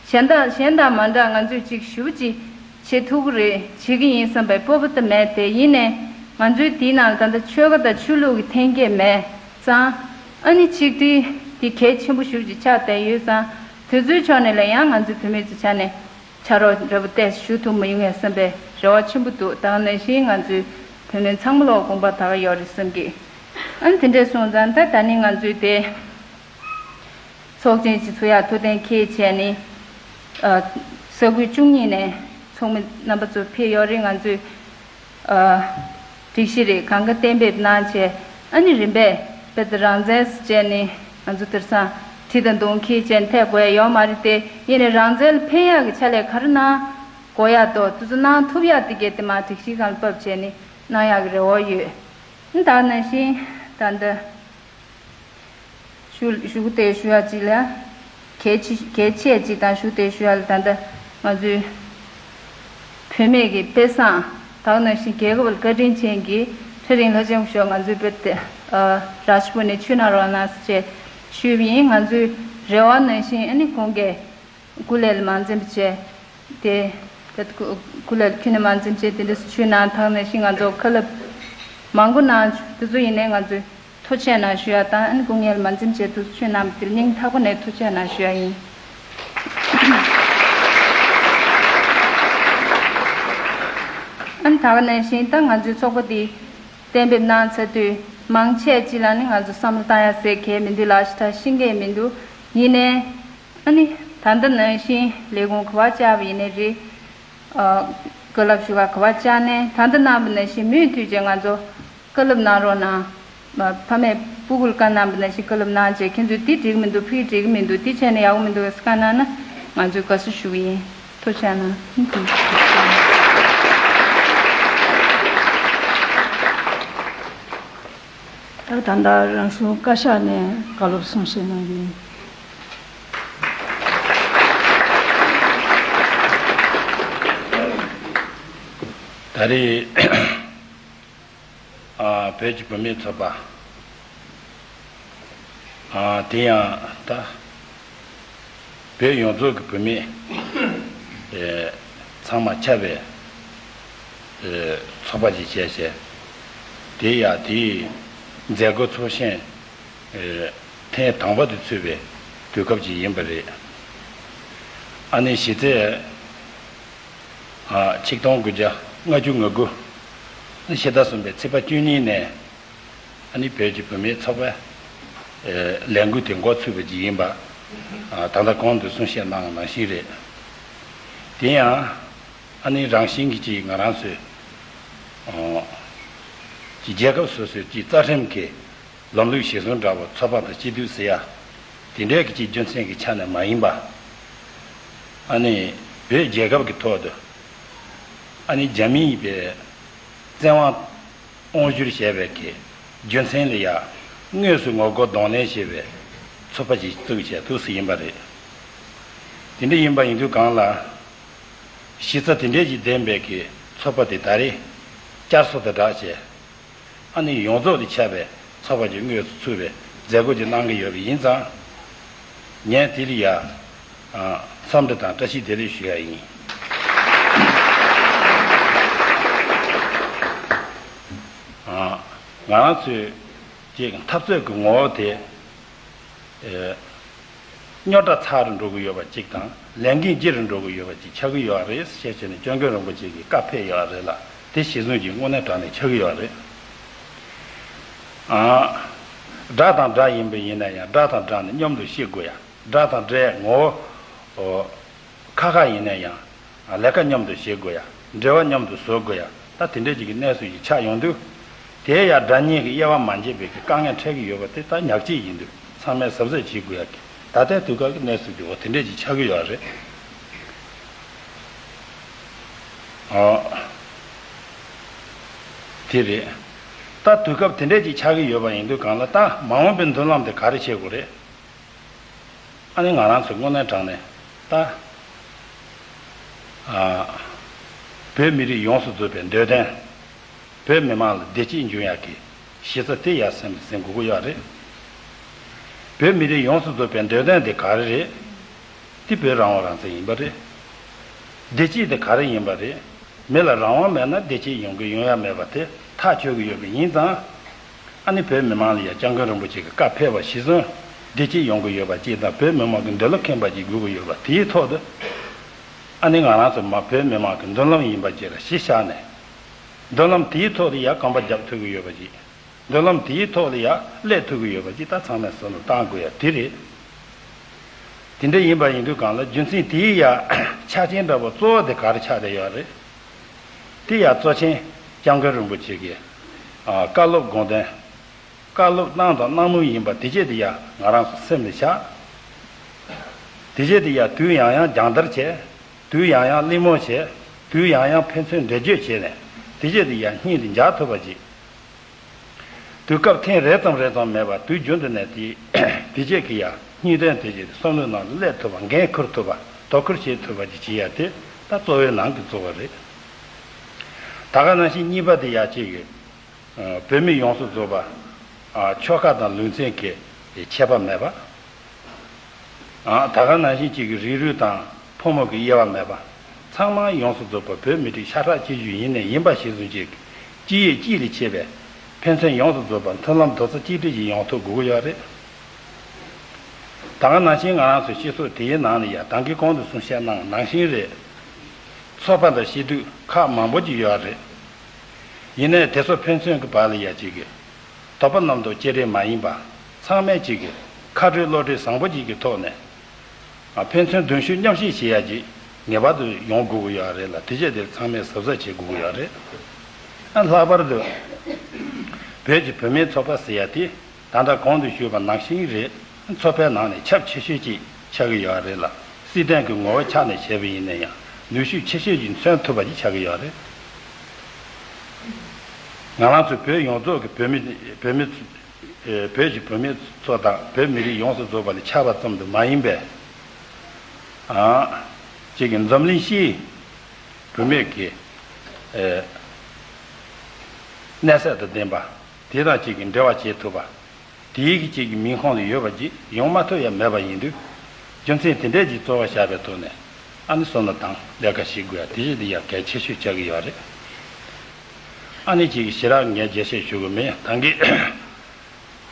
གཞན་དང་གཞན་དང་མ་འདྲ་ང་ཚོས་ཅིག་ཞེ་པོ་ཅིག་བྱེད་ཐུབ་ཀྱི་རེད། བྱེད་ཀྱི་ཡིན་བསམ་པའི་སྤོབས་པ་དེ་མེད་དེ། ཡིན་ནའི་ང་ཚོའི་འདིའི་ནང་ད་ལྟ་ཆོལ་ཁ་དང་ཆོས་ལུགས་ཀྱི་འཐེན་འཁྱེར་མེད་ཙང་། ཨ་ནི་ཆིག་སྒྲིལ་འདི་གལ་ཆེན་པོ་ཞེ་པོ་ཅིག་ཆགས་བསྡད་ཡོད་ཙང་། དེ་ཚོའི་ཕྱོགས་ནས་ལ་ཡང་ང་ཚོའི་བུད་མེད་ཚོའི་ཆ་ནས། ཕྱག་རོགས་འདྲ་པོ་ཏོག་ཙམ་ཞུ་ཐུབ་མ་ཡོང་ངས་བསམ་པའི་རེ་བ་ཆེན་པོ་འདུག་ད་ག་ནང་བཞིན་ང་ཚོའི་བུད་མེད་ཚང་མ་ལོག་དགོངས་པ་དག་ཡོད་རེད་བསམ་གི། ཨ་ནི་དེ་འདྲས་སོང་ཙང་ད་ད་ནི་ང་ཚོའི་དེ་ཚོགས་ཆེན་ཅིག་ཚུགས་ཡག་ཐུགས་གཏན་འཁེལ་བྱས་ནི། ཨ། ས་ཁུལ་བཅུ་གཉིས་ནས་ཚོགས་མི་རྣམ་པ་ཚོ་ཕེབས་ཡོད་རེད། ང་ཚོས། ཨ། སྒྲིག་གཞི་རེ་གང་ག་གཏན་འབེབས་གནང་བྱས། ཨ་ནི་རིམ་པས་དཔེ་དེ་རང་བཙན་ཟེར་བྱས་ནི་ང་ཚོ་དེང་སང་གྲི་དང་མདུང་འཁྱེར་བྱས་ནི་ཐེབས་དགོས་ཡ་ཡོད་མ་རེད་དེ། ཡིན་ནའི་རང་བཙན་ལ་ཕན་ཡག་གི་ཕྱག་ལས་ག་རེ་གནང་དགོས་ཡག་འདུག་དེ་ཚོ་གནང་ཐུབ་ཡག་དེ་གལ་ཏེ་མ་སྒྲིག་གཞིའི་སྒང་ལ་ཕབ་བྱས་ནི་གནང་ཡག་གི་རེ་བ་ཡོད། ཨ་ནི་ད་ག་ནང་བཞིན་ད་ལྟ། ཞུ་ཞུ་དེ་ཞུ་ཡ་གཅིག་ལ། གལ་ཆེ་གལ་ཆེ་གཅིག་དང་ཞུ་དེ་ཞུ་ཡ་ལ། ད་ལྟ་ང་ཚོའི་བུད་མེད་ཀྱི་དཔེ་བཟང་། ད་ག་ནང་བཞིན་རྒྱལ་ཁབ་ལ་བཀའ་དྲིན་ཅན་གྱི་ཚེ་རིང་ལྷ་ལྕམ་མཆོག་ང་ཚོའི་བོད་དེ་ཨ་རཱཇ་པུར་ནས་ཆུ་ནང་རོགས་གནང་ཟེར་བྱས་ཞུས་པ་ཡིན། ང་ཚོའི་རེ་བ་ནང་བཞིན་ཨ་ནི་ཁོང་གིས་སྐུ་ལས་ལ་མ་འཛེམས་བྱས། དེ། དེ་སྐུ་སྐུ་ལས་ཁྱོན་ནས་མ་འཛེམས་བྱས་དེ་འདྲ་སུ་ཆུ་ནང་ཐང་ནས་ཤིང་ང་ཚོ་ཁ་ལབ་མང་པོ་གནང་བྱུང་། དེ་ཚོ་ཡིན་ནའི་ང་ཚོས་ཐུགས་རྗེ་གནང་ཞུ་ཡ་དང་། ཨ་ནི་སྐུ་ངལ་མ་འཛེམས་བྱས་དུ་ཆུ་ནང་དེ་སྙིང་ཐག་པ་ནས་ཐུགས་རྗེ་གནང་ཞུ་ཡ་ཡིན། ཨ་ནི་ད་ག་ནང་བཞིན་ད་ང་ཚོའི་ཚོགས་པ་འདི་གཏན་འབེབས་གནང་ཚར་དུས་མང་ཆེ་ཅིག་ལ་ནི་ང་ཚོ་བསམ་བློ་བཏང་ཡ་ཟེར་གལ་མི་འདུག་ལགས་ཤི་ད་ཤེས་མཁན་མི་འདུག་ཡིན་ནའི། ཨ་ནི། ད་ལྟ་ནང་བཞིན་ལས་ཁུངས་ག་པར་བཅར་བ་ཡིན་ནའི་རེད། ཨ། བཀའ་སློབ་ཞུ་ག་ག་པར་བཅར་ནའི་ད་ལྟ་གནང་བ་ནང་བཞིན་མུ་མཐུད་བྱས་ང་ཚོ་བཀའ་སློབ་གནང་རོགས་གནང་། ཕ་མས་སྤུ་གུར་བཀའ་གནང་བ་ནང་བཞིན་བཀའ་སློབ་གནང་བྱས། ཁྱེད་ཚོས་འདི་འགྲིག་གི་མི་འདུག་ཕ་གི་འགྲིག་གི་མི་འདུག་འདི་བྱས་ན་ཡག་པོ་མི་འདུག་ཟེར་བཀའ་གནང་ན་ང་ཚོས་དགའ་བསུ་ཞུ་གི་ཡིན། ཐུགས་རྗེ་གནང་། ད་ད་ལྟ་རང་གཞུང་བཀའ་ཤག་ནས་བཀའ་སློབ་གསུང་བཤད་གནང་གི་ཡིན། ད་རེས་ཨ་བོད་ཀྱི་བུད་མེད་ཚོགས་པ་ཨ་དེ་ཡང་ད། བོད་ཡོངས་རྫོགས་ཀྱི་བུད་མེད་ཨེ་ཚང་མ་ཁྱབ་པའི་ཨེ་ཚོགས་པ་ཅིག་བྱས་བྱས། དེ་ཡང་དེའི་མཛད་སྒོ་ཚོགས་ཤིང་ཨེ་ཐེངས་དང་པོ་དེ་ཚུད་པའི་དུས་སྐབས་ཅིག་ཡིན་པ་རེད། ཨ་ནི་གཞི་རྩའི་ཨ་ཆིག་སྟོང་དགུ་བརྒྱ་ལྔ་བཅུ་ང་དགུ་ཕྱི་ཟླ་གསུམ་པའི་ཚེས་པ་བཅུ་གཉིས་ནས། ཨ་ནི་བོད་ཀྱི་བུད་མེད་ཚོགས་པའི་ཨེ་ལས་འགུལ་དེ་འགོ་ཚུགས་པ་ཅིག་ཡིན་པ། ཨ་ད་ལྟ་གོང་དུ་གསུང་བཤད་གནང་བ་ནང་བཞིན་རེད། དེ་ཡང་ཨ་ནི་རང་བཞིན་གྱིས་ཅིག་ང་རང་ཚོའི་ཨོ་ཀྱི་རྒྱལ་ཁབ་སོ་སོའི་ཀྱི་རྩ་ཁྲིམས་ཀྱི་ལམ་ལུགས་གཞིར་བཟུང་འདྲ་བོ་ཚོགས་པ་དང་སྤྱི་འཐུས་ཟེར་ཡ་དེ་འདྲའི་ཀྱི་ཅིག་རྒྱུ་མཚན་གྱི་ཆ་ནས་མ་ཡིན་པ། ཨ་ནི་བོད་རྒྱལ་ཁབ་ཀྱི་ཐོག་ཏུ་ཨ་ནི་རྒྱ་མིའི་བའི་བཙན་དབང་དབང་བསྒྱུར་བྱས་པའི་གི་རྒྱུ་མཚན་ལ་ཡང་དངོས་སུ་ངོ་རྒོལ་གདོང་ལེན་བྱེད་པའི་ཚོགས་པ་ཞིག་བཙུགས་བྱས་ཐུགས་སུ་ཡིན་པ་རེད། དེ་འདྲ་ཡིན་པ་ཡིན་དུས་གང་ལ་གཞི་རྩ་དེ་འདྲའི་ཞིག་ལྡན་པའི་གི་ཚོགས་པ་དེ་ད་རེས་བསྐྱར་གསོ་དང་སྦྲགས་བྱས། ཨ་ནི་ཡོངས་རྫོགས་ལ་ཁྱབ་པའི་ ཐོབ་པ་ཀྱི་དངོས་སུ་ཚུད་པའི་མཛད་སྒོ་ཅིག་གནང་གི་ཡོད་པ་ཡིན་ཙང་། ངས་དེ་ལ་ཡ། ཨ། འཚམས་འདྲི་དང་བཀྲ་ཤིས་བདེ་ལེགས་ཞུ་ཡ་ཡིན། ཨ། ང་རང་ཚོའི་ཅིག་འཐབ་རྩོད་ཀྱི་ངོ་བོ་དེ། ཨེ། རྙོག་དྲ་ཚ་རུ་འགྲོ་གི་ཡོད་པ་ཅིག་དང་ལས་འགན་ལྗི་རུ་འགྲོ་གི་ཡོད་པ་ཅིག་ཆགས་ཀྱི་ཡོད་རེད་ཞེས་བྱས་ནས་སྐྱབས་མགོན་རིན་པོ་ཆེ་གིས་བཀའ་ཕེབས་ཡོད་རེད་ལ། དེ་གཞི་བཟུང་གིས་དངོས་གནས་དྲང་གནས་ཆགས་ཀྱི་ཡོད་རེད། ཨ། དགྲ་དང་དགྲ་ཡིན་པ་ཡིན་ན་ཡང་དགྲ་དང་དགྲ་ནི་མཉམ་དུ་ཤེས་དགོས་ཡ། དགྲ་དང་དགྲའི་ངོ་བོ། ཁ་ཁ་ཡིན་ན་ཡང་། ལས་ཀ་མཉམ་དུ་བྱེད་དགོས་ཡ། འབྲེལ་བ་མཉམ་དུ་བཟོ་དགོས་ཡ། ད་དེ་འདྲ་ཅིག་གི་གནས་ཚུལ་ཞིག་ཆགས་ཡོང་དུས། དེ་ཡ་དགྲ་གཉེན་གྱི་དབྱེ་བ་མ་འབྱེད་པའི་གི་དཀའ་ངལ་འཕྲད་ཀྱི་ཡོད་པ་དེ་ད་ཉག་གཅིག་ཡིན་དུས་ཚང་མས་གཟབ་གཟབ་བྱེད་དགོས་ཡ་གི། ད་ལྟའི་དུས་སྐབས་ཀྱི་གནས་ཚུལ་དེ་འོ་དེ་འདྲ་ཅིག་ཆགས་ཀྱི་ཡོད་རེད། ཨོ། དེ་རེད། ད་དུས་སྐབས་དེ་འདྲ་ཅིག་ཆགས་ཀྱི་ཡོད་པ་ཡིན་དུས་གང་ལ་ད་མ་འོངས་པའི་མདུན་ལམ་དེ་ག་རེ་བྱེད་དགོས་རེད། ཨ་ནི་ང་རང་ཚོ་དངོས་གནས་དྲང་གནས་ད། ཨ། བོད་མི་རིགས་ཡོངས་སུ་རྫོགས་པའི་འདོད་དོན། བོད་མི་མང་ལ་བདེ་སྐྱིད་འབྱུང་ཡག་གི་གཞི་རྩ་དེ་ཡར་སེམས་ལ་ཟིན་དགོས་ཀྱི་ཡོད་རེད། བོད་མི་རིགས་ཡོངས་སུ་རྫོགས་པའི་འདོད་དོན་དེ་ག་རེ་རེད། དེ་བོད་རང་དབང་རང་བཙན་ཡིན་པ་རེད། བདེ་སྐྱིད་དེ་ག་རེ་ཡིན་པ་རེད། མི་ལ་རང་དབང་མེད་ན་བདེ་སྐྱིད་ཡོང་གི་ཡོང་ཡ་མེད་པ་དེ་ཐག་ཆོད་ཀྱི་ཡོད་པ་ཡིན་ཙང་། ཨ་ནི་བོད་མི་མང་ལ་ཡང་སྐྱབས་མགོན་རིན་པོ་ཆེ་གི་བཀའ་ཕེབས་པ་གཞི་བཟུང་བདེ་སྐྱིད་ཡོང་གི་ཡོད་པ་ཅིག་དང་བོད་མི་མང་གི་འདོད་བློ་ཁེངས་པ་ཅིག་དགོས་ཀྱི་ཡོད་པ་དེའི་ཐོག་ཏུ། ཨ་ནི་ང་རང་ཚོ་མ་བོད་མི་མང་གི་མདུན་ལམ་ཡིན་པ་ཅིག་ལ་གཞི་བཞག་ནས། མདུན་ལམ་དེའི་ཐོག་ཏུ་ཡང་རྐང་པ་རྒྱབ་ཐུབ་ཀྱི་ཡོད་པ་ཅིག་མདུན་ལམ་དེའི་ཐོག་ལ་ཡང་སླེབས་ཐུབ་ཀྱི་ཡོད་པ་ཅིག་ད་ཚང་མས་བསམ་བློ་བཏང་དགོས་ཡ་དེ་རེད། དེ་འདྲ་ཡིན་པ་ཡིན་དུས་གང་ལ་རྒྱུ་མཚན་དེའི་ཡ་ཆ་རྐྱེན་འདྲ་པོ་གཙོ་བོ་དེ་ག་རེ་ཆགས་བསྡད་ཡོད་རེད། དེ་ཡ་གཙོ་ཆེན་སྐྱབས་མགོན་རིན་པོ་ཆེ་གི་ཨ་བཀའ་སློབ་དགོངས་དོན། བཀའ་སློབ་གནང་དང་གནང་མུས་ཡིན་པ་དེ་བྱས་དེ་ཡ་ང་རང་ཚོ་སེམས་ལ་བཞག་དེ་བྱས་དེ་ཡ་དུས་ཡང་ཡང་སྦྱང་བརྡར་བྱས། དུས་ཡང་ཡང་གླེང་མོལ་བྱས། དུས་ཡང་ཡང་ཕན་ཚུན་འགྲེལ་བརྗོད་བྱས་ནས་དེ་བྱས་དེ་ཡ་སྙིང་དུ་འཇགས་ཐུབ་པ་ཅིག་དུས་སྐབས་ཐེངས་རེ་ཙམ་རེ་ཙམ་མེད་པར་དུས་རྒྱུན་དུ་ནས་དེ་དེ་བྱས་ཀྱི་ཡ་སྙིང་དོན་དེ་བྱས་བསམ་བློའི་ནང་ལ་སླེབས་ཐུབ་པ་འགན་འཁུར་ཐུབ་པ་དོ་ཁུར་བྱེད་ཐུབ་པ་ཅིག་བྱེད་ཡ་དེ་ད་གཙོ་བོའི་ནང་གི་གཙོ་བོ་རེད། ད་ག་ནང་བཞིན་གཉིས་པ་དེ་ཡ་གཅིག་གི་བོད་མི་ཡོངས་སུ་རྫོགས་པ་ཆོལ་ཁ་དང་ལུང་ཚན་གྱི་ཁྱད་པར་མེད་པ། ད་ག་ནང་བཞིན་གཅིག་གི་རིགས་རུས་དང་ཕོ་མོ་གི་དབྱེ་བ་མེད་པ། ཚང་མ་ཡོངས་སུ་རྫོགས་པ་བོད་མི་རིགས་ཤ་ཁྲག་གཅིག་གྱུར་ཡིན་ནས་ཡིན་པ་གཞིར་བཟུང་བྱས། སྤྱི་ཡོངས་གཅིག་ལས་ཆད་པའི་ཕན་ཚུན་ཡོངས་སུ་རྫོགས་པ་མཐུན་ལམ་རྡོག་རྩ་གཅིག་སྒྲིལ་གྱིས་ཡོང་ཐུབ་དགོས་ཀྱི་ཡོད་རེད། ད་ག་ནང་བཞིན་ང་རང་ཚོའི་སྤྱི་ཚོགས་དེའི་ནང་ལ་ཡང་ད་གིན་གོང་དུ་གསུང་བཤད་གནང་ནང་བཞིན་རེད། ཚོགས་པ་དང་སྤྱི་འཐུས་ཁག་མང་པོ་ཅིག་ཡོད་རེད། ཡིན་ནའི་དེ་ཚོ་ཕན་ཚུན་གྱི་བར་ལ་ཡ་གཅིག་གི་དོགས་པ་རྣམ་རྟོག་ཅི་རིགས་མ་ཡིན་པ། ཚང་མས་གཅིག་གི་ཁ་སྤྲོད་བློ་སྤྲོད་བཟང་པོ་ཅིག་གི་ཐོག་ནས། ཕན་ཚུན་གདུང་ཤུགས་མཉམ་སྐྱེད་བྱེད་ཡ་ཅིག་ངེས་པར་དུ་ཡོང་དགོས་ཀྱི་ཡོད་རེད་ལ། དེ་བྱས་དེ་ཚང་མས་གཟབ་གཟབ་བྱེད་དགོས་ཀྱི་ཡོད་རེད། ལྷག་པར་དུ་བོད་ཀྱི་བུད་མེད་ཚོགས་པ་ཟེར་ཡ་དེ། ད་ལྟ་གོང་དུ་ཞུས་པ་ནང་བཞིན་རེད། ཚོགས་པའི་ནང་ནས་ཁྱབ་ཆེ་ཤོས་ཅིག་ཆགས་ཀྱི་ཡོད་རེད་ལ། སྲིད་དོན་གྱི་ངོ་བོ་ཆ་ནས་བྱས་པ་ཡིན་ན་ཡང་ནུས་ཤུགས་ཆེ་ཤོས་ཅིག་མཚོན་ཐུབ་པ་ཅིག་ཆགས་ཀྱི་ཡོད་རེད། ང་རང་ཚོ་བོད་ཡོངས་རྫོགས་ཀྱི་བོད་མི་བོད་མི་བོད་ཀྱི་བུད་མེད་ཚོ་དང་བོད་མི་རིགས་ཡོངས་སུ་རྫོགས་པ་ལ་ཆགས་པ་ཙམ་དུ་མ་ཡིན་པའི། ཨ། གཅིག་གི་འཛམ་གླིང་སྤྱིའི་བུད་མེད་ཀྱི་གནས་ཚད་དང་ལྡན་པ། དེ་དང་གཅིག་གི་འབྲེལ་བ་བྱེད་ཐུབ་པ། དེའི་གི་གཅིག་གི་མིང་ཁོངས་ལ་ཡོད་པ་ཅིག་ཡོང་མ་ཐུབ་ཡ་མེད་པ་ཡིན་དུས། རྒྱུ་མཚན་དེ་འདྲས་ཀྱི་གཙོ་བོ་བཞག་པའི་ཐོག་ནས་ཨ་ནི་བསམ་བློ་དང་ལས་ཀ་བྱེད་དགོས་ཡ་དེ་བཞིན་དུ་ཡ་གལ་ཆེ་ཤོས་ཆགས་ཀྱི་ཡོད་རེད། ཨ་ནི་གཅིག་གི་ཞེ་དྲག་ངས་རྒྱས་བཤད་ཞུ་གི་མེད། ད་གིན་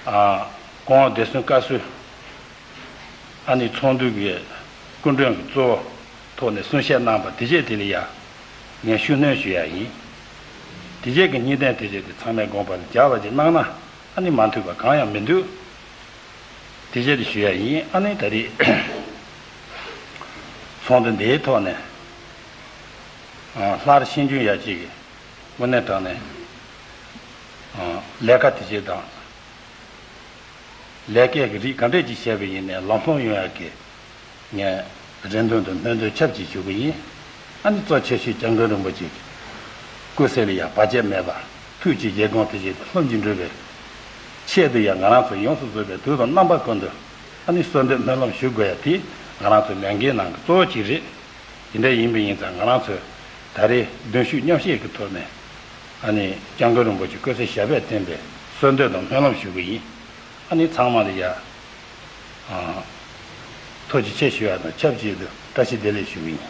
ཨ་གོང་འོག་བདེ་སྲུང་བཀའ་ཟུར་ཨ་ནི་ཚོགས་འདུ་གི་སྐུ་མགྲོན་གྱི་གཙོ་བོ་ཐོག་ནས་གསུང་བཤད་གནང་པ་དེ་བཞིན་དེ་ལ་ཡ་ངས་ཤུགས་སྣོན་ཞུ་ཡ་ཡིན། དེ་བཞིན་གྱི་སྙིང་དོན་དེ་བཞིན་དེ་ཚང་མས་དགོངས་པ་ལ་འཇགས་པ་ཅིག་གནང་ན། ཨ་ནི་མ་འཐུས་པ་གང་ཡང་མི་འདུག་དེ་བཞིན་དུ་ཞུ་ཡ་ཡིན། ཨ་ནི་ད་རེས་ཚོགས་འདུ་འདིའི་ཐོག་ནས་ཨ་སླར་ཤེས་འཇོན་ཡ་གཅིག་གི་དངོས་གནས་དྲང་གནས་ཨ་ལས་ཀ་དེ་བཞིན་དང་ལས་ཀའི་རིགས་ག་འདྲས་ཅིག་བྱས་པ་ཡིན་ནའི་ལམ་ལྷོང་ཡོང་ཡ་གི་ངས་རེ་འདུན་དང་སྨོན་འདུན་ཆབས་ཅིག་ཞུ་གི་ཡིན། ཨ་ནི་གཙོ་ཆེ་ཤོས་སྐྱབས་མགོན་རིན་པོ་ཆེ་གི་སྐུ་ཚེ་ལ་ཡང་བར་ཆད་མེད་པར་ཐུགས་ཀྱི་བཞེད་དགོངས་དེ་བཞིན་ལྷུན་གྱིས་འགྲུབ་པའི་ཆེད་དུ་ཡང་ང་རང་ཚོ་ཡོངས་སུ་རྫོགས་པའི་དུས་དང་རྣམ་པ་ཀུན་ཏུ་ཨ་ནི་གསོལ་འདེབས་སྨོན་ལམ་ཞུ་དགོས་ཡ་དེ་ང་རང་ཚོའི་ལས་འགན་ནང་གི་གཙོ་བོ་གཅིག་རེད། དེ་འདྲ་ཡིན་པ་ཡིན་ཙང་ང་རང་ཚོས་ད་རེས་གདུང་ཤུགས་མཉམ་གཤིབ་ཀྱི་ཐོག་ནས་ཨ་ནི་སྐྱབས་མགོན་རིན་པོ་ཆེ་སྐུ་ཚེ་ཞབས་པད་བརྟན་པའི་ གསོལ་འདེབས་དང་སྨོན་ལམ་ཞུ་གི་ཡིན། ཨ་ནི་ཚང་མ་ལ་ཡ། ཨ། ཐུགས་རྗེ་ཆེ་ཞུ་ཡ་དང་ཆབས་ཅིག་ཏུ་བཀྲ་ཤིས་བདེ་ལེགས་ཞུ་གི་ཡིན།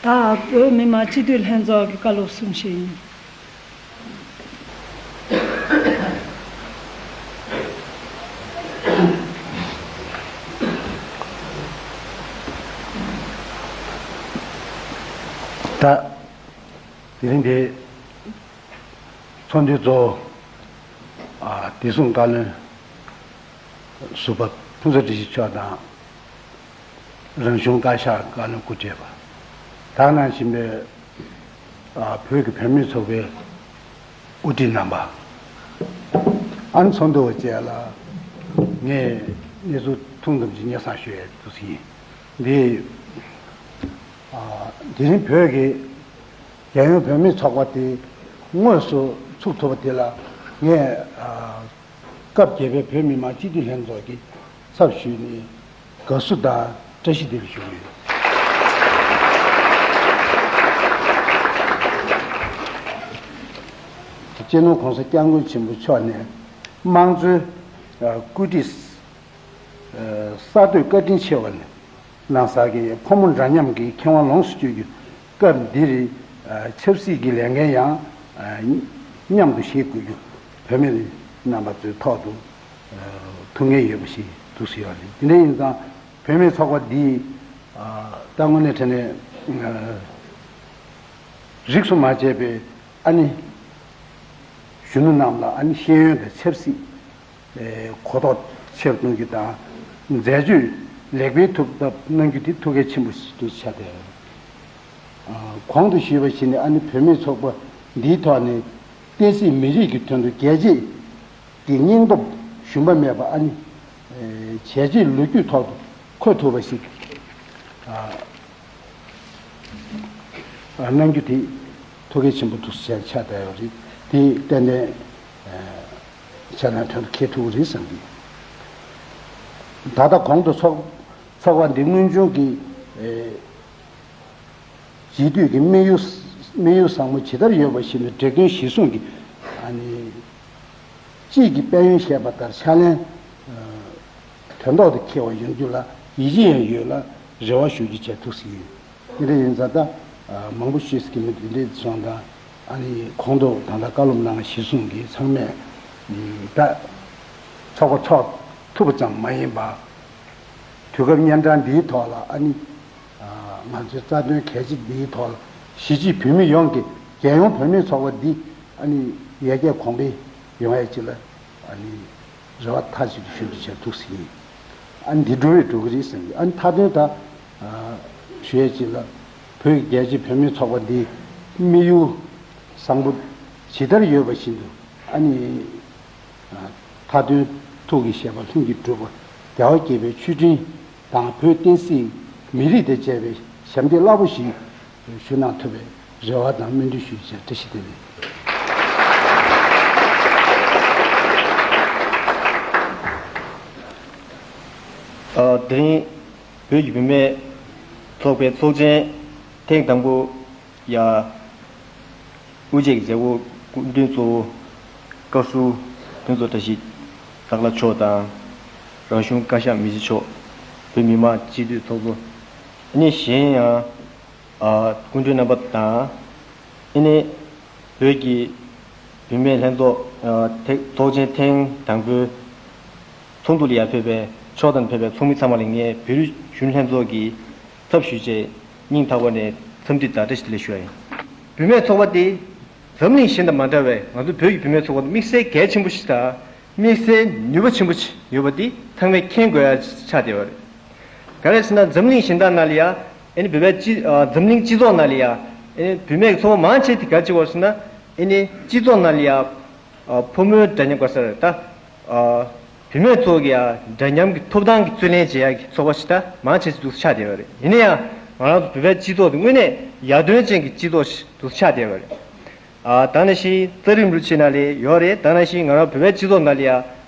ད་བོད་མི་མང་སྤྱི་འཐུས་ལྷན་ཚོགས་ཀྱི་བཀའ་སློབ་གསུང་བཤད་ཡིན། ད་དེ་རིང་འདིར་ཚོགས་འདུའི་གཙོ་བོ། ཨ། བདེ་སྲུང་བཀའ་བློན་ཟུར་པ་ཕུན་ཚོགས་བཀྲ་ཤིས་མཆོག་དང་། རང་གཞུང་བཀའ་ཤག་བཀའ་བློན་སྐུ་བགྲེས་པ། ད་ག་ནང་བཞིན་པའི། ཨ། བོད་ཀྱི་བུད་མེད་ཚོགས་པའི་དབུ་ཁྲིད་རྣམ་པ། ཨ་ནི་ཚོགས་འདུ་བ་བཅས་ལ་ངས་གནས་ཚུལ་ཐུང་ཙམ་ཞིག་སྙན་སེང་ཞུ་ཡས་འདུག་ཟིན། འདི། ཨ། དེ་རིང་བོད་ཀྱི་རྒྱལ་ཡོངས་བུད་མེད་ཚོགས་པ་དེ་དངོས་སུ་ཚུགས་ཐུབ་པ་དེ་ལ་ངས། ཨ། སྐབས་བརྒྱད་པའི་བོད་མི་མང་སྤྱི་འཐུས་ལྷན་ཚོགས་ཀྱི་ཚབ་ཞུས་ནས་དགའ་བསུ་དང་བཀྲ་ཤིས་བདེ་ལེགས་ཞུ་གི་ཡོད། སྤྱི་ནོར་༸གོང་ས་༸སྐྱབས་མགོན་ཆེན་པོ་མཆོག་ནས་དམངས་གཙོའི་བཀོད་སྒྲིག་གསར་གཏོད་བཀའ་དྲིན་ཆེ་བ་ནས། གནང་ས་གི་ཕོ་མོ་འདྲ་མཉམ་གྱི་ཁེ་དབང་ལོངས་སུ་སྤྱོད་རྒྱུ། སྐབས་འདིར་ཆབ་སྲིད་ཀྱི་ལས་འགན་ཡང་མཉམ་དུ་བཞེས་དགོས་རྒྱུ། བུད་མེད་རྣམ་པ་ཚོའི་ཐོག་ཏུ་ཐུགས་འགན་ཡོད་པ་ཞིག་འདུག་ཟེར་བ་རེད། དེ་འདྲ་ཡིན་ཙང་བུད་མེད་ཚོགས་པ་འདིས་ད་དངོས་གནས་དྲང་གནས་རིས་སུ་མ་ཆད་པའི་ཨ་ནི་གཞོན་ནུ་རྣམས་ལ་ཨ་ནི་ཤེས་ཡོན་དང་ཆབ་སྲིད། ཨེ། གོ་རྟོགས་ཆེར་གཏོང་རྒྱུ་དང་། འཛད་སྤྱོད་ལེགས་སྤེལ་ཐུབ་ཐབས་གནང་རྒྱུ་དེ་ཐུགས་གལ་ཆེན་པོ་ཞིག་ཏུ་ཆགས་ཏེ། ཨ། གོང་དུ་ཞུས་པ་བཞིན་ཨ་ནི་བུད་མེད་ཚོགས་པ་འདིའི་ཐོག་ནས་བསྟན་སྲིད་མི་རིགས་ཀྱི་དོན་དུ་རྒྱལ་གཅེས་ཀྱི་སྙིང་སྟོབས་ཞུམ་པ་མེད་པ་ཨ་ནི། ཨེ། བྱས་རྗེས་ལོ་རྒྱུས་ཐོག་ཏུ་འཁོད་ཐུབ་པ་ཞིག་ཨ། གནང་རྒྱུ་དེ་ཐུགས་གལ་ཆེན་པོ་འདུག་ཟེར་ཆགས་བསྡད་ཡོད་རེད། དེ་ཏན་ཏན་ཆ་ཚང་དོན་དུ་འཁེལ་ཐུབ་ཀྱི་རེད་བསམ་གྱི། ད་ལྟ་གོང་དུ་ཚོགས་ཚོགས་པ་འདི་སྔོན་བྱུང་གི་རྗེས་ཟློས་ཀྱི་དམིགས་ཡུལ་དམིགས་ཡུལ་བཟང་པོ་ཇི་ལྟར་ཡོད་པ་བཞིན་དུ་བསྒྲགས་དོན་གཞིར་བཟུང་གི་ཨ་ནི་གཅིག་གི་དཔལ་ཡོན་བཤད་པ་ལྟར་ཕྱག་ལེན་དོན་ཐོག་ཏུ་འཁེལ་བ་ཡོང་རྒྱུ་ལ་ཡིད་ཆེས་ཡང་ཡོད་ལ་རེ་བ་ཞུ་རྒྱུ་བྱས་ཐུགས་སུ་ཡོད། དེ་འདྲ་ཡིན་ཙང་ད་མང་པོ་ཞུས་ཀྱི་མི་འདི་འདྲའི་སོང་དང་ཨ་ནི་གོང་དུ་ད་ལྟ་བཀའ་སློབ་གནང་གཞིར་བཟུང་གིས་ཚང་མས་ད་ཚོགས་པ་ཚོགས་ཐུབ་པ་ཙམ་མ་ཡིན་པར་དུས་སྐབས་གཉན་འཕྲང་འདིའི་ཐོག་ལ་ཨ་ནི་ང་ཚོའི་རྩ་དོན་གལ་ཆེ་འདིའི་ཐོག་ལ་གཞིས་བྱེས་བོད་མི་ཡོངས་ཀྱི་རྒྱལ་ཡོངས་བུད་མེད་ཚོགས་པ་འདི་ཨ་ནི་ཡར་རྒྱས་གོང་འཕེལ་ཡོང་ཡ་ཅིག་ལ་ཨ་ནི། རེ་བ་མཐའ་གཅིག་ཏུ་ཞུ་རྒྱུ་བྱས་འདུག་ཟིན། ཨ་ནི་འདི་འགྲོ་བའི་འགྲོ་གི་རེད་ཟེར་གི། ཨ་ནི་མཐའ་དོན་ད་ཞུ་ཡས་ཅིག་ལ་བོད་ཀྱི་རྒྱལ་གཅེས་བུད་མེད་ཚོགས་པ་འདི་དམིགས་ཡུལ་བཟང་པོ་ཇི་ལྟར་ཡོད་པ་བཞིན་དུ་ཨ་ནི་མཐའ་དོན་ཐུགས་ཀྱི་བཞེད་པ་ལྷུན་གྱིས་གྲུབ་པ་རྒྱལ་བ་དགྱེས་པའི་མཆོད་སྤྲིན་དང་བོད་བསྟན་སྲིད་མི་རིགས་དང་བཅས་པའི་ཞབས་འདེགས་རླབས་པོ་ཞིག་ཞུ་གནང་ཐུབ་པའི་རེ་བ་དང་སྨོན་འདུན་ཞུ་རྒྱུ་བྱས། བཀྲ་ཤིས་བདེ་ལེགས། ཨ། དེ་རིང་བོད་ཀྱི་བུད་མེད་ཚོགས་པའི་ཚོགས་ཆེན་ཐེངས་དང་པོ་ཡ། དབུ་འབྱེད་ཀྱི་མཛད་སྒོ་སྐུ་མགྲོན་གཙོ་བོ་བཀའ་ཟུར་ཕུན་ཚོགས་བཀྲ་ཤིས་སཱ་ལ་མཆོག་དང་། རང་གཞུང་བཀའ་ཤག་མི་སྤྱི་མཆོག་བོད་མི་མང་སྤྱི་འཐུས་ཚོགས་གཙོ། ཨ་ནི་གཞན་ཡང་། ཨ། སྐུ་མགྲོན་རྣམ་པ་དང་། ཨ་ནི་བོད་ཀྱི་བུད་མེད་ལྷན་ཚོགས། ཨ། ཐེ་ཚོགས་ཆེན་ཐེངས་དང་པོའི་ཚོགས་འདུ་ལ་ཡར་ཕེབས་པའི་ཕྱོགས་དང་ཕེབས་པའི་ཚོགས་མི་ཚང་མ་ལ་ངས་བོད་རིགས་གཞོན་ནུ་ལྷན་ཚོགས་ཀྱི་ཚབ་ཞུས་བྱས་སྙིང་ཐག་པ་ནས་འཚམས་འདྲི་དང་བཀྲ་ཤིས་བདེ་ལེགས་ཞུ་བ་ཡིན། བུད་མེད་ཚོགས་པ་འདི་འཛམ་གླིང་གཞན་དང་མ་འདྲ་བའི་ང་ཚོ་བོད་ཀྱི་བུད་མེད་ཚོགས་པ་དམིགས་བསལ་གལ་ཆེན་པོ་ཞིག་དང་། དམིགས་བསལ་ནུས་པ་ཆེན་པོ་ཞིག་ཡོད་པ་འདི་ཚང་མས་མཁྱེན་དགོས་ཡ་ཆགས་བསྡད་པ་རེད། ག་རེ་ཟེར་ན་འཛམ་གླིང་གཞན་དག་ནང་ལ་ཡ། ཨ་ནི་བོད་པའི་སྤྱི། ཨ། འཛམ་གླིང་སྤྱི་ཚོགས་ནང་ལ་ཡ། ཨ་ནི་བུད་མེད་ཀྱི་ཚོགས་པ་མང་ཆེ་དེ་ག་ཅིག་བར་ཟེར་ན། ཨ་ནི་སྤྱི་ཚོགས་ནང་ལ་ཡ། ཨ། ཕོ་མོའི་འདྲ་མཉམ་ག་རེ་ཟེར་ད། ཨ། བུད་མེད་ཚོ་གི་ཡ་འདྲ་མཉམ་གྱི་ཐོབ་ཐང་གི་རྩོད་ལེན་བྱེད་ཡ་གི་ཚོགས་པ་ཞིག་ད་མང་ཆེ་ཞིག་འདུག་ཆགས་བསྡད་པ་རེད། ཡིན་ན་ཡང་ང་རང་ཚོ་བོད་པའི་སྤྱི་ཚོགས་དེ་དངོས་གནས་ཡར་ཐོན་ཅན་གྱི་སྤྱི་ཚོགས་ཤིག་འདུག་ཆགས་བསྡད་པ་རེད། ཨ། ད་ནང་བཞིན་རྩ་རིག་རིན་པོ་ཆེ་ནང་ལ་ཡོད་རེད། ད་ནང་བཞིན་ང་རང་བོད་པའི་སྤྱི་ཚོགས་ནང་ལ་ཡ།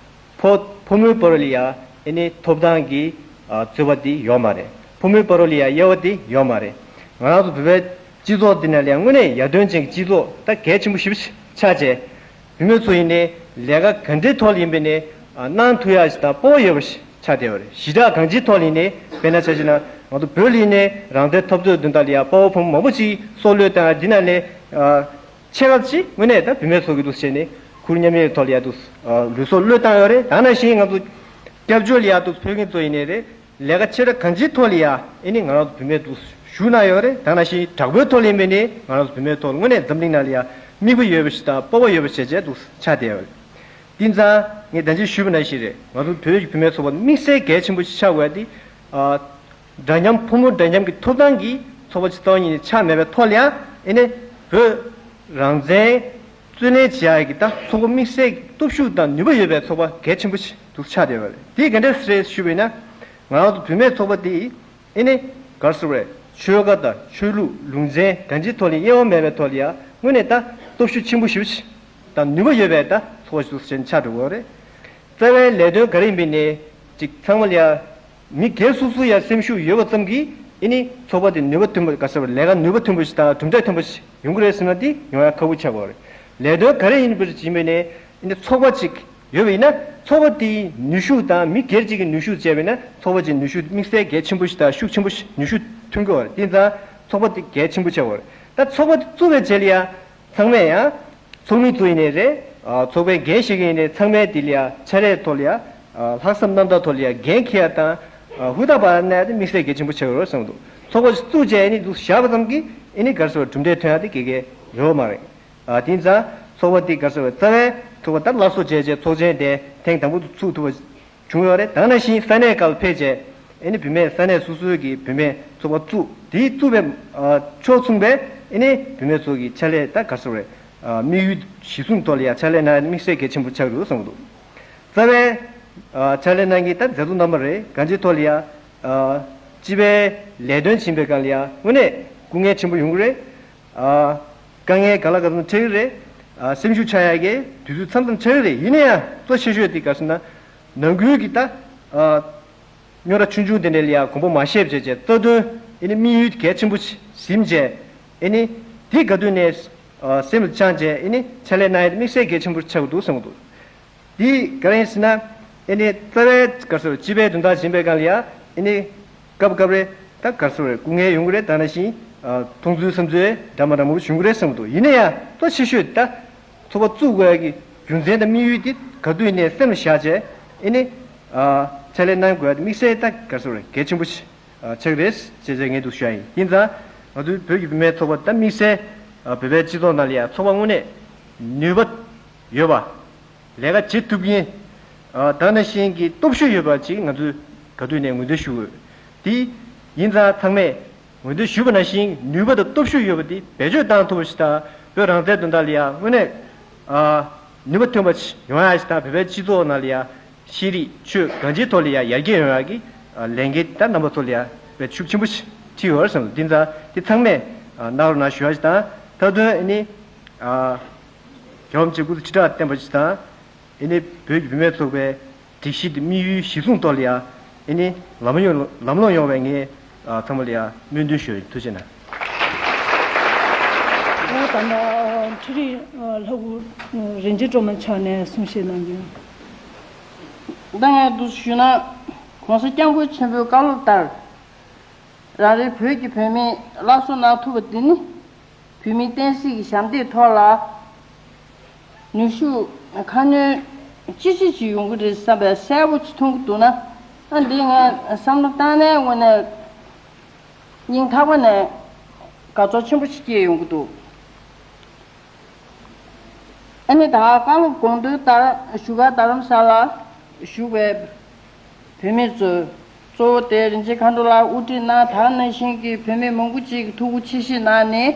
ཕོ་ཕོ་མོའི་བར་ལ་ཡ་ཨ་ནི་ཐོབ་ཐང་གི་ རྩོད་པ་དེ་ཡོད་མ་རེད། ཕོ་མོའི་བར་ལ་ཡ་དབྱེ་བ་དེ་ཡོད་མ་རེད། ང་རང་ཚོ་བོད་པའི་སྤྱི་ཚོགས་འདི་ནང་ལ་ཡ་དངོས་གནས་ཡར་ཐོན་ཅན་གྱི་སྤྱི་ཚོགས་ད་གལ་ཆེན་པོ་ཞེ་པོ་ཆགས་བྱས། བུད་མེད་ཚོ་ཡིན་ནའི་ལས་ཀ་ག་འདྲའི་ཐོག་ལ་ཡིན་པ་ཡིན་ནའི་གནང་ཐུབ་ཡ་ཞིག་དང་སྤོབས་པ་ཡོད་པ་ཞིག་ཆགས་བསྡད་པ་རེད། ཞི་དྲག་གང་ཅིའི་ཐོག་ལ་ཡིན་ནའི་དཔེར་ན་ཆ་བཞག་ན་ང་ཚོ་བོད་ལ་ཡིན་ནའི་རང་བཙན་འཐབ་རྩོད་དོན་དག་ལ་ཡ་དཔའ་བོ་ཕོ་མོ་མང་པོ་ཅིག་སྲོག་བློས་བཏང་ཡ། འདི་ནང་ནས་ཆེ་ཁག་ཅིག་དངོས་གནས་ད་བུད་མེད་ཚོ་གི་འདུག་བྱས་ནས་ཁུར་མཉམ་ཡས་ཐོག་ལ་ཡ་འདུག་ལུས་སྲོག་བློས་བཏང་ཡོད་རེད། ད་ནང་བཞིན་ང་ཚོ་སྐྱབས་བཅོལ་ལ་ཡ་འདུག་ཕེབས་མཁན་ཚོ་ཡིན་ནའི་རེད། ལས་ཀ་ཆེ་ཕྲ་གང་ཅིའི་ཐོག་ལ་ཡ་ཨེ་ནི་ང་རང་ཚོ་བུད་མེད་འདུག་ཞུགས་གནང་ཡོད་རེད། ད་ནང་བཞིན་དྲག་པོའི་ཐོག་ལ་ཡིན་པ་ཡིན་ནའི་ང་རང་ཚོ་བུད་མེད་ཐོག་ལ་དངོས་གནས་འཛམ་གླིང་ནང་ལ་ཡ་མིག་དཔེ་ཡོད་པ་ཞིག་དང་སྤོབས་པ་ཡོད་པ་བྱས་བྱས་འདུག་ཆགས་བསྡད་ཡོད་རེད། དེ་ཙང་ངས་ད་ཅི་ཞུས་པ་ནང་བཞིན་རེད། ང་ཚོ་བོད་ཀྱི་བུད་མེད་ཚོགས་པ་དམིགས་བསལ་གལ་ཆེན་པོ་ཞིག་ཆགས་དགོས་ཡ་དེ། ཨ། འདྲ་མཉམ་ཕོ་མོ་འདྲ་མཉམ་གྱི་ཐོབ་ཐང་གི་ཚོགས་པ་ཅིག་རྩ་བ་ཉིད་ནས་ཆགས་མེད་པའི་ཐོག་ལ་ཡང་ཨེ་ནི་བོད་རང་བཙན་རྩོད་ལེན་བྱེད་ཡག་གི་ད་ཚོགས་པ་དམིགས་བསལ་གྱི་སྟོབས་ཤུགས་དང་ནུས་པ་ཡོད་པའི་ཚོགས་པ་གལ་ཆེན་པོ་ཞིག་ཏུ་ཆགས་བསྡད་པ་རེད། དེ་ག་འདྲས་རེད་ཞུས་པ་ཡིན་ན། ང་རང་ཚོ་བུད་མེད་ཚོགས་པ་དེ་ཨེ་ནི་ག་རེ་ཟེར་དགོས་རེད། ཆོལ་ཁ་དང་ཆོས་ལུགས་ལུང་ཚན་གང་ཅིའི་ཐོག་ལ་དབྱེ་བ་མེད་པའི་ཐོག་ལ་ཡང་དངོས་གནས་ད་སྟོབས་ཤུགས་ཆེན་པོ་ཞེ་པོ་ཞིག་དང་ནུས་པ་ཡོད་པའི་ད་ཚོགས་པ་ཞིག་ཏུ་ཆགས་འགྲོ་གི་ཡོད་རེད། རྩ་བའི་ལས་དོན་ག་རེ་ཡིན་པ་ཡིན་ནའི་ཅིག་ཚང་མ་ལ་ཡ། མི་སྒེར་སོ་སོ་ཡ་སེམས་ཤུགས་ཡོད་པ་ཙམ་གྱིས་ཨེ་ནི་ཚོགས་པ་དེ་ནུས་པ་ཐོན་པ་ག་ཟེར་བ་ལས་ཀ་ནུས་པ་ཐོན་པ་ཞིག་དང་གྲུབ་འབྲས་ཐོན་པ་ཞིག་ཡོང་གི་རེད་ཟེར་ན་དེ་ཡོང་ཡ་ཁག་པོ་ཆགས་པ་རེད། ལས་དོན་ག་རེ་ཡིན་པར་ཡིན་པ་ནས་ཨེ་ནི་ཚོགས་པ་ཅིག་ཡོད་པ་ཡིན་ན་ཚོགས་པ་དེའི་ནུས་ཤུགས་དང་མི་སྒེར་གཅིག་གི་ནུས་ཤུགས་བྱས་པ་ཡིན་ན་ཚོགས་པ་ཅིག་ནུས་ཤུགས་དམིགས་བསལ་གལ་ཆེན་པོ་ཞིག་དང་ཤུགས་ཆེན་པོ་ཞིག་ནུས་ཤུགས་ཐོན་གྱི་ཡོད་རེད། དེ་ཙང་ཚོགས་པ་དེ་གལ་ཆེན་པོ་ཆགས་པ་རེད། ད་ཚོགས་པ་དེ་བཙུགས་པའི་རྗེས་ལ་ཡ། ཚང་མས་ཡང་། ཚོགས་མི་ཚོ་ཡིན་ནའི་རེད། ཚོགས་པའི་འགན་བཞེས་མཁན་ཡིན་ནའི་ཚང་མས་དེ་ལ་ཡ་ཕྱག་ལས་ཐོག་ལ་ཡ། ལྷག་བསམ་རྣམ་དག་ཐོག་ལ་ཡ་འགན་འཁྱེར་ཡ་དང་། ཧུར་ཐག་པ་གནང་ཡ་དེ་དམིགས་བསལ་གལ་ཆེན་པོ་ཆགས་ཡོད་རེད་བསམ་འདུག་ཚོགས་པ་བཙུགས་བྱས་ཨེ་ནི་འདུག་བཞག་པ་ཙམ་གྱིས་ཨེ་ནི་ག་རེ་ཟེར་བ་གྲུབ་འབྲས་ཐོན་ཡ་དེ་ག་གེ་ཡོད་མ་རེད། དེ་ཙང་ཚོགས་པ་དེ་ག་རེ་ཟེར་བ་རྩ་བའི་ཚོགས་པ་ད་སླར་གསོ་བྱས་བྱས་ཚོགས་ཆེན་དེ་ཐེངས་དང་པོ་དུ་ཚུགས་ཐུབ་པ། བྱུང་ཡོད་རེད། ད་ནང་བཞིན་ས་གནས་ཁག་ལ་ཕེབས་རྗེས་ཨེ་ནི་བུད་མེད་ས་གནས་སོ་སོའི་གི་བུད་མེད་ཚོགས་པ་བཙུགས། དེའི་བཙུགས་པའི་ཕྱོགས་མཚུངས་པའི་ཨེ་ནི་བུད་མེད་ཚོ་གི་ཕྱག་ལས་ད་ག་རེ་ཟེར་དགོས་རེད། དམིགས་ཡུལ་གཞི་བཟུང་ཐོག་ལ་ཡ་ཕྱག་ལས་གནང་ཡ་དམིགས་བསལ་གལ་ཆེན་པོ་ཆགས་འདུག་བསམ་གྱི་འདུག་རྩ་བའི་ཕྱག་ལས་གནང་མཁན་ད་མཛད་གཙོ་རྣམ་པ་རེད། གང་ཅིའི་ཐོག་ལ་ཡ་སྤྱི་པའི་ལས་དོན་བྱེད་པའི་སྒང་ལ་ཡ་དངོས་གནས་སྐུ་ངལ་ཆེན་པོ་ཡོང་གི་རེད། དཀའ་ངལ་ག་ལ་ག་ཚོད་འཕྲད་ཀྱི་རེད། སེམས་ཤུགས་ཆག་ཡ་གི་དུས་ཚོད་མཚམས་མཚམས་ཆགས་ཀྱི་རེད། ཡིན་ན་ཡང་གཙོ་ཆེ་ཤོས་དེ་ག་རེ་ཟེར་ན། ནང་ཁུལ་གྱི་ད། རྙོག་དྲ་ཆུང་ཆུང་དེ་འདྲ་ལ་ཡང་དགོངས་པ་མ་བཞེས་བྱས་བྱས་རྩ་དོན་ཨེ་ནི་དམིགས་ཡུལ་གལ་ཆེན་པོ་ཞིག་ཟིན་བྱས་ཨེ་ནི་དེ་ག་དུས་ནས་སེམས་ལ་བཅངས་བྱས་ཨེ་ནི་ཕྱག་ལས་གནང་ཡ་དམིགས་བསལ་གལ་ཆེན་པོ་ཆགས་ཀྱི་འདུག་བསམ་གྱི་འདུག་དེ་ག་རེ་ཡིན་ཟེར་ན་ཨེ་ནི་རྩ་བའི་ག་རེ་ཟེར་སྤྱི་པའི་དོན་དག་ཡིན་པའི་སྒང་ལ་ཡང་ཨེ་ནི་སྐབས་སྐབས་རེ་ད་ག་རེ་ཟེར་སྐུ་ངལ་ཡོང་གི་རེད། ད་ནང་བཞིན་མཐོང་ཚུལ་བསམ་ཚུལ་འདྲ་མ་འདྲ་མང་པོ་བྱུང་གི་རེད་བསམ་གྱི་འདུག་ཡིན་ན་ཡང་གཙོ་ཆེ་ཤོས་ད། ཚོགས་པ་བཙུགས་དགོས་ཡ་གི་རྒྱུ་མཚན་དང་དམིགས་ཡུལ་དེ་ག་དུས་ནས་སེམས་ལ་བཞག་བྱས་ཨེ་ནི། ཕྱག་ལས་གནང་དགོས་ཡ་དེ་དམིགས་བསལ་ད་ག་རེ་ཟེར་གལ་ཆེན་པོ་ཞིག་ཆགས་རེད་ཅེས་བྱས་ངས་འདུག་ཞུ་ཡ་ཡིན། ཡིན་ཙང་ང་ཚོའི་བོད་ཀྱི་བུད་མེད་ཚོགས་པ་ད་དམིགས་བསལ་བོད་པའི་སྤྱི་ཚོགས་ནང་ལ་ཡ་ཚོགས་པ་དངོས་གནས་ནུས་པ་ཡོད་པ། ལས་ཀ་བྱེད་ཐུབ་མཁན། ད་ནང་བཞིན་གྱི་སྟོབས་ཤུགས་ཡོད་པ་ཅིག་ང་ཚོས་ག་དུས་ནས་ངོས་འཛིན་ཞུ་དགོས། དེ་ཡིན་ཙང་ཚང་མས། འོན་ཏེ་ཞུས་པ་ནང་བཞིན་ནུས་པ་དང་སྟོབས་ཤུགས་ཡོད་པ་དེ་བེད་སྤྱོད་བཏང་ཐུབ་པ་ཞིག་དང་བོད་རང་བཙན་དོན་དག་ལ་ཡང་དངོས་གནས་ནུས་པ་ཐོན་པ་ཞིག་ཡོང་ཡ་ཞིག་དང་བོད་པའི་སྤྱི་ཚོགས་ནང་ལ་ཡང་ཤེས་རིག་ཆོས་གང་ཅིའི་ཐོག་ལ་ཡང་ཡར་རྒྱས་ཡོང་ཡ་གི་ལས་འགན་ད་རྣམ་པ་ཚོ་ལ་ཡང་དཔེ་ཤུགས་ཆེན་པོ་ཞིག་ཁྲིད་ཡོད་རེད་བསམ། འདི་ཚང་འདི་ཚང་མས་གནང་རོགས་གནང་ཞུ་ཡ་ཞིག་དང་མཐའ་དོན་ཨ་ནི་རྒྱལ་བ་རིན་པོ་ཆེ་སྐུ་ཚེ་ཁྲི་ཕྲག་བརྟན་པ་ཞིག་དང་། ཨེ་ནི་བོད་ཀྱི་བུད་མེད་ཚོགས་པའི་སྒྲིག་གཞི་དེ་དམིགས་ཡུལ་གཞིར་བཟུང་ཐོག་ལ་ཡ་ཨེ་ནི་ལམ་ཡོང་ལམ་ལྷོང་ཡོང་བའི་ངས་ཚང་མ་ལ་ཡ་སྨོན་འདུན་ཞུ་ཡིན། ཐུགས་རྗེ་གནང་། ད་ལྟ་འཕྲུལ་རིག་ལྷ་སྐུ་རིན་ཆེན་སྒྲོལ་མ་མཆོག་ནས་གསུང་བཤད་གནང་རྒྱུ། ད་ངས་འདུག་ཞུས་ན་༸གོང་ས་༸སྐྱབས་མགོན་ཆེན་པོའི་བཀའ་སློབ་ལྟར། རང་རེའི་བོད་ཀྱི་བུད་མེད་སླར་གསོ་གནང་ཐུབ་པ་འདི་ནི་བོད་མིའི་བསྟན་སྲིད་ཀྱི་ཞབས་འདེགས་ཐོག་ལ་ནུས་ཤུགས་ཁ་སྣོན་ཅི་ཆེ་ཅིག་ཡོང་གི་རེད་བསམ་པའི་གསལ་པོ་ཅིག་མཐོང་གི་འདུག་ན། ཨ་འདི་ངས་བསམ་བློ་བཏང་ནས་དངོས་གནས་སྙིང་ཐག་པ་ནས་དགའ་ཚོར་ཆེན་པོ་ཞིག་སྐྱེས་ཡོང་གི་འདུག་ཨ་ནི་ད་བཀའ་སློབ་དགོངས་དོན་ལྟར་བཞུགས་སྒར་རྡ་རམ་ས་ལར་བཞུགས་པའི་བུད་མེད་ཚོས་གཙོ་བོ་དེ་རིན་ཆེན་མཁའ་འགྲོ་ལགས་དབུ་ཁྲིད་གནང་དེ་ནང་བཞིན་གྱི་བུད་མེད་མང་པོ་ཅིག་གིས་ཐུགས་ཁུར་ཆེ་བཞེས་གནང་ནས་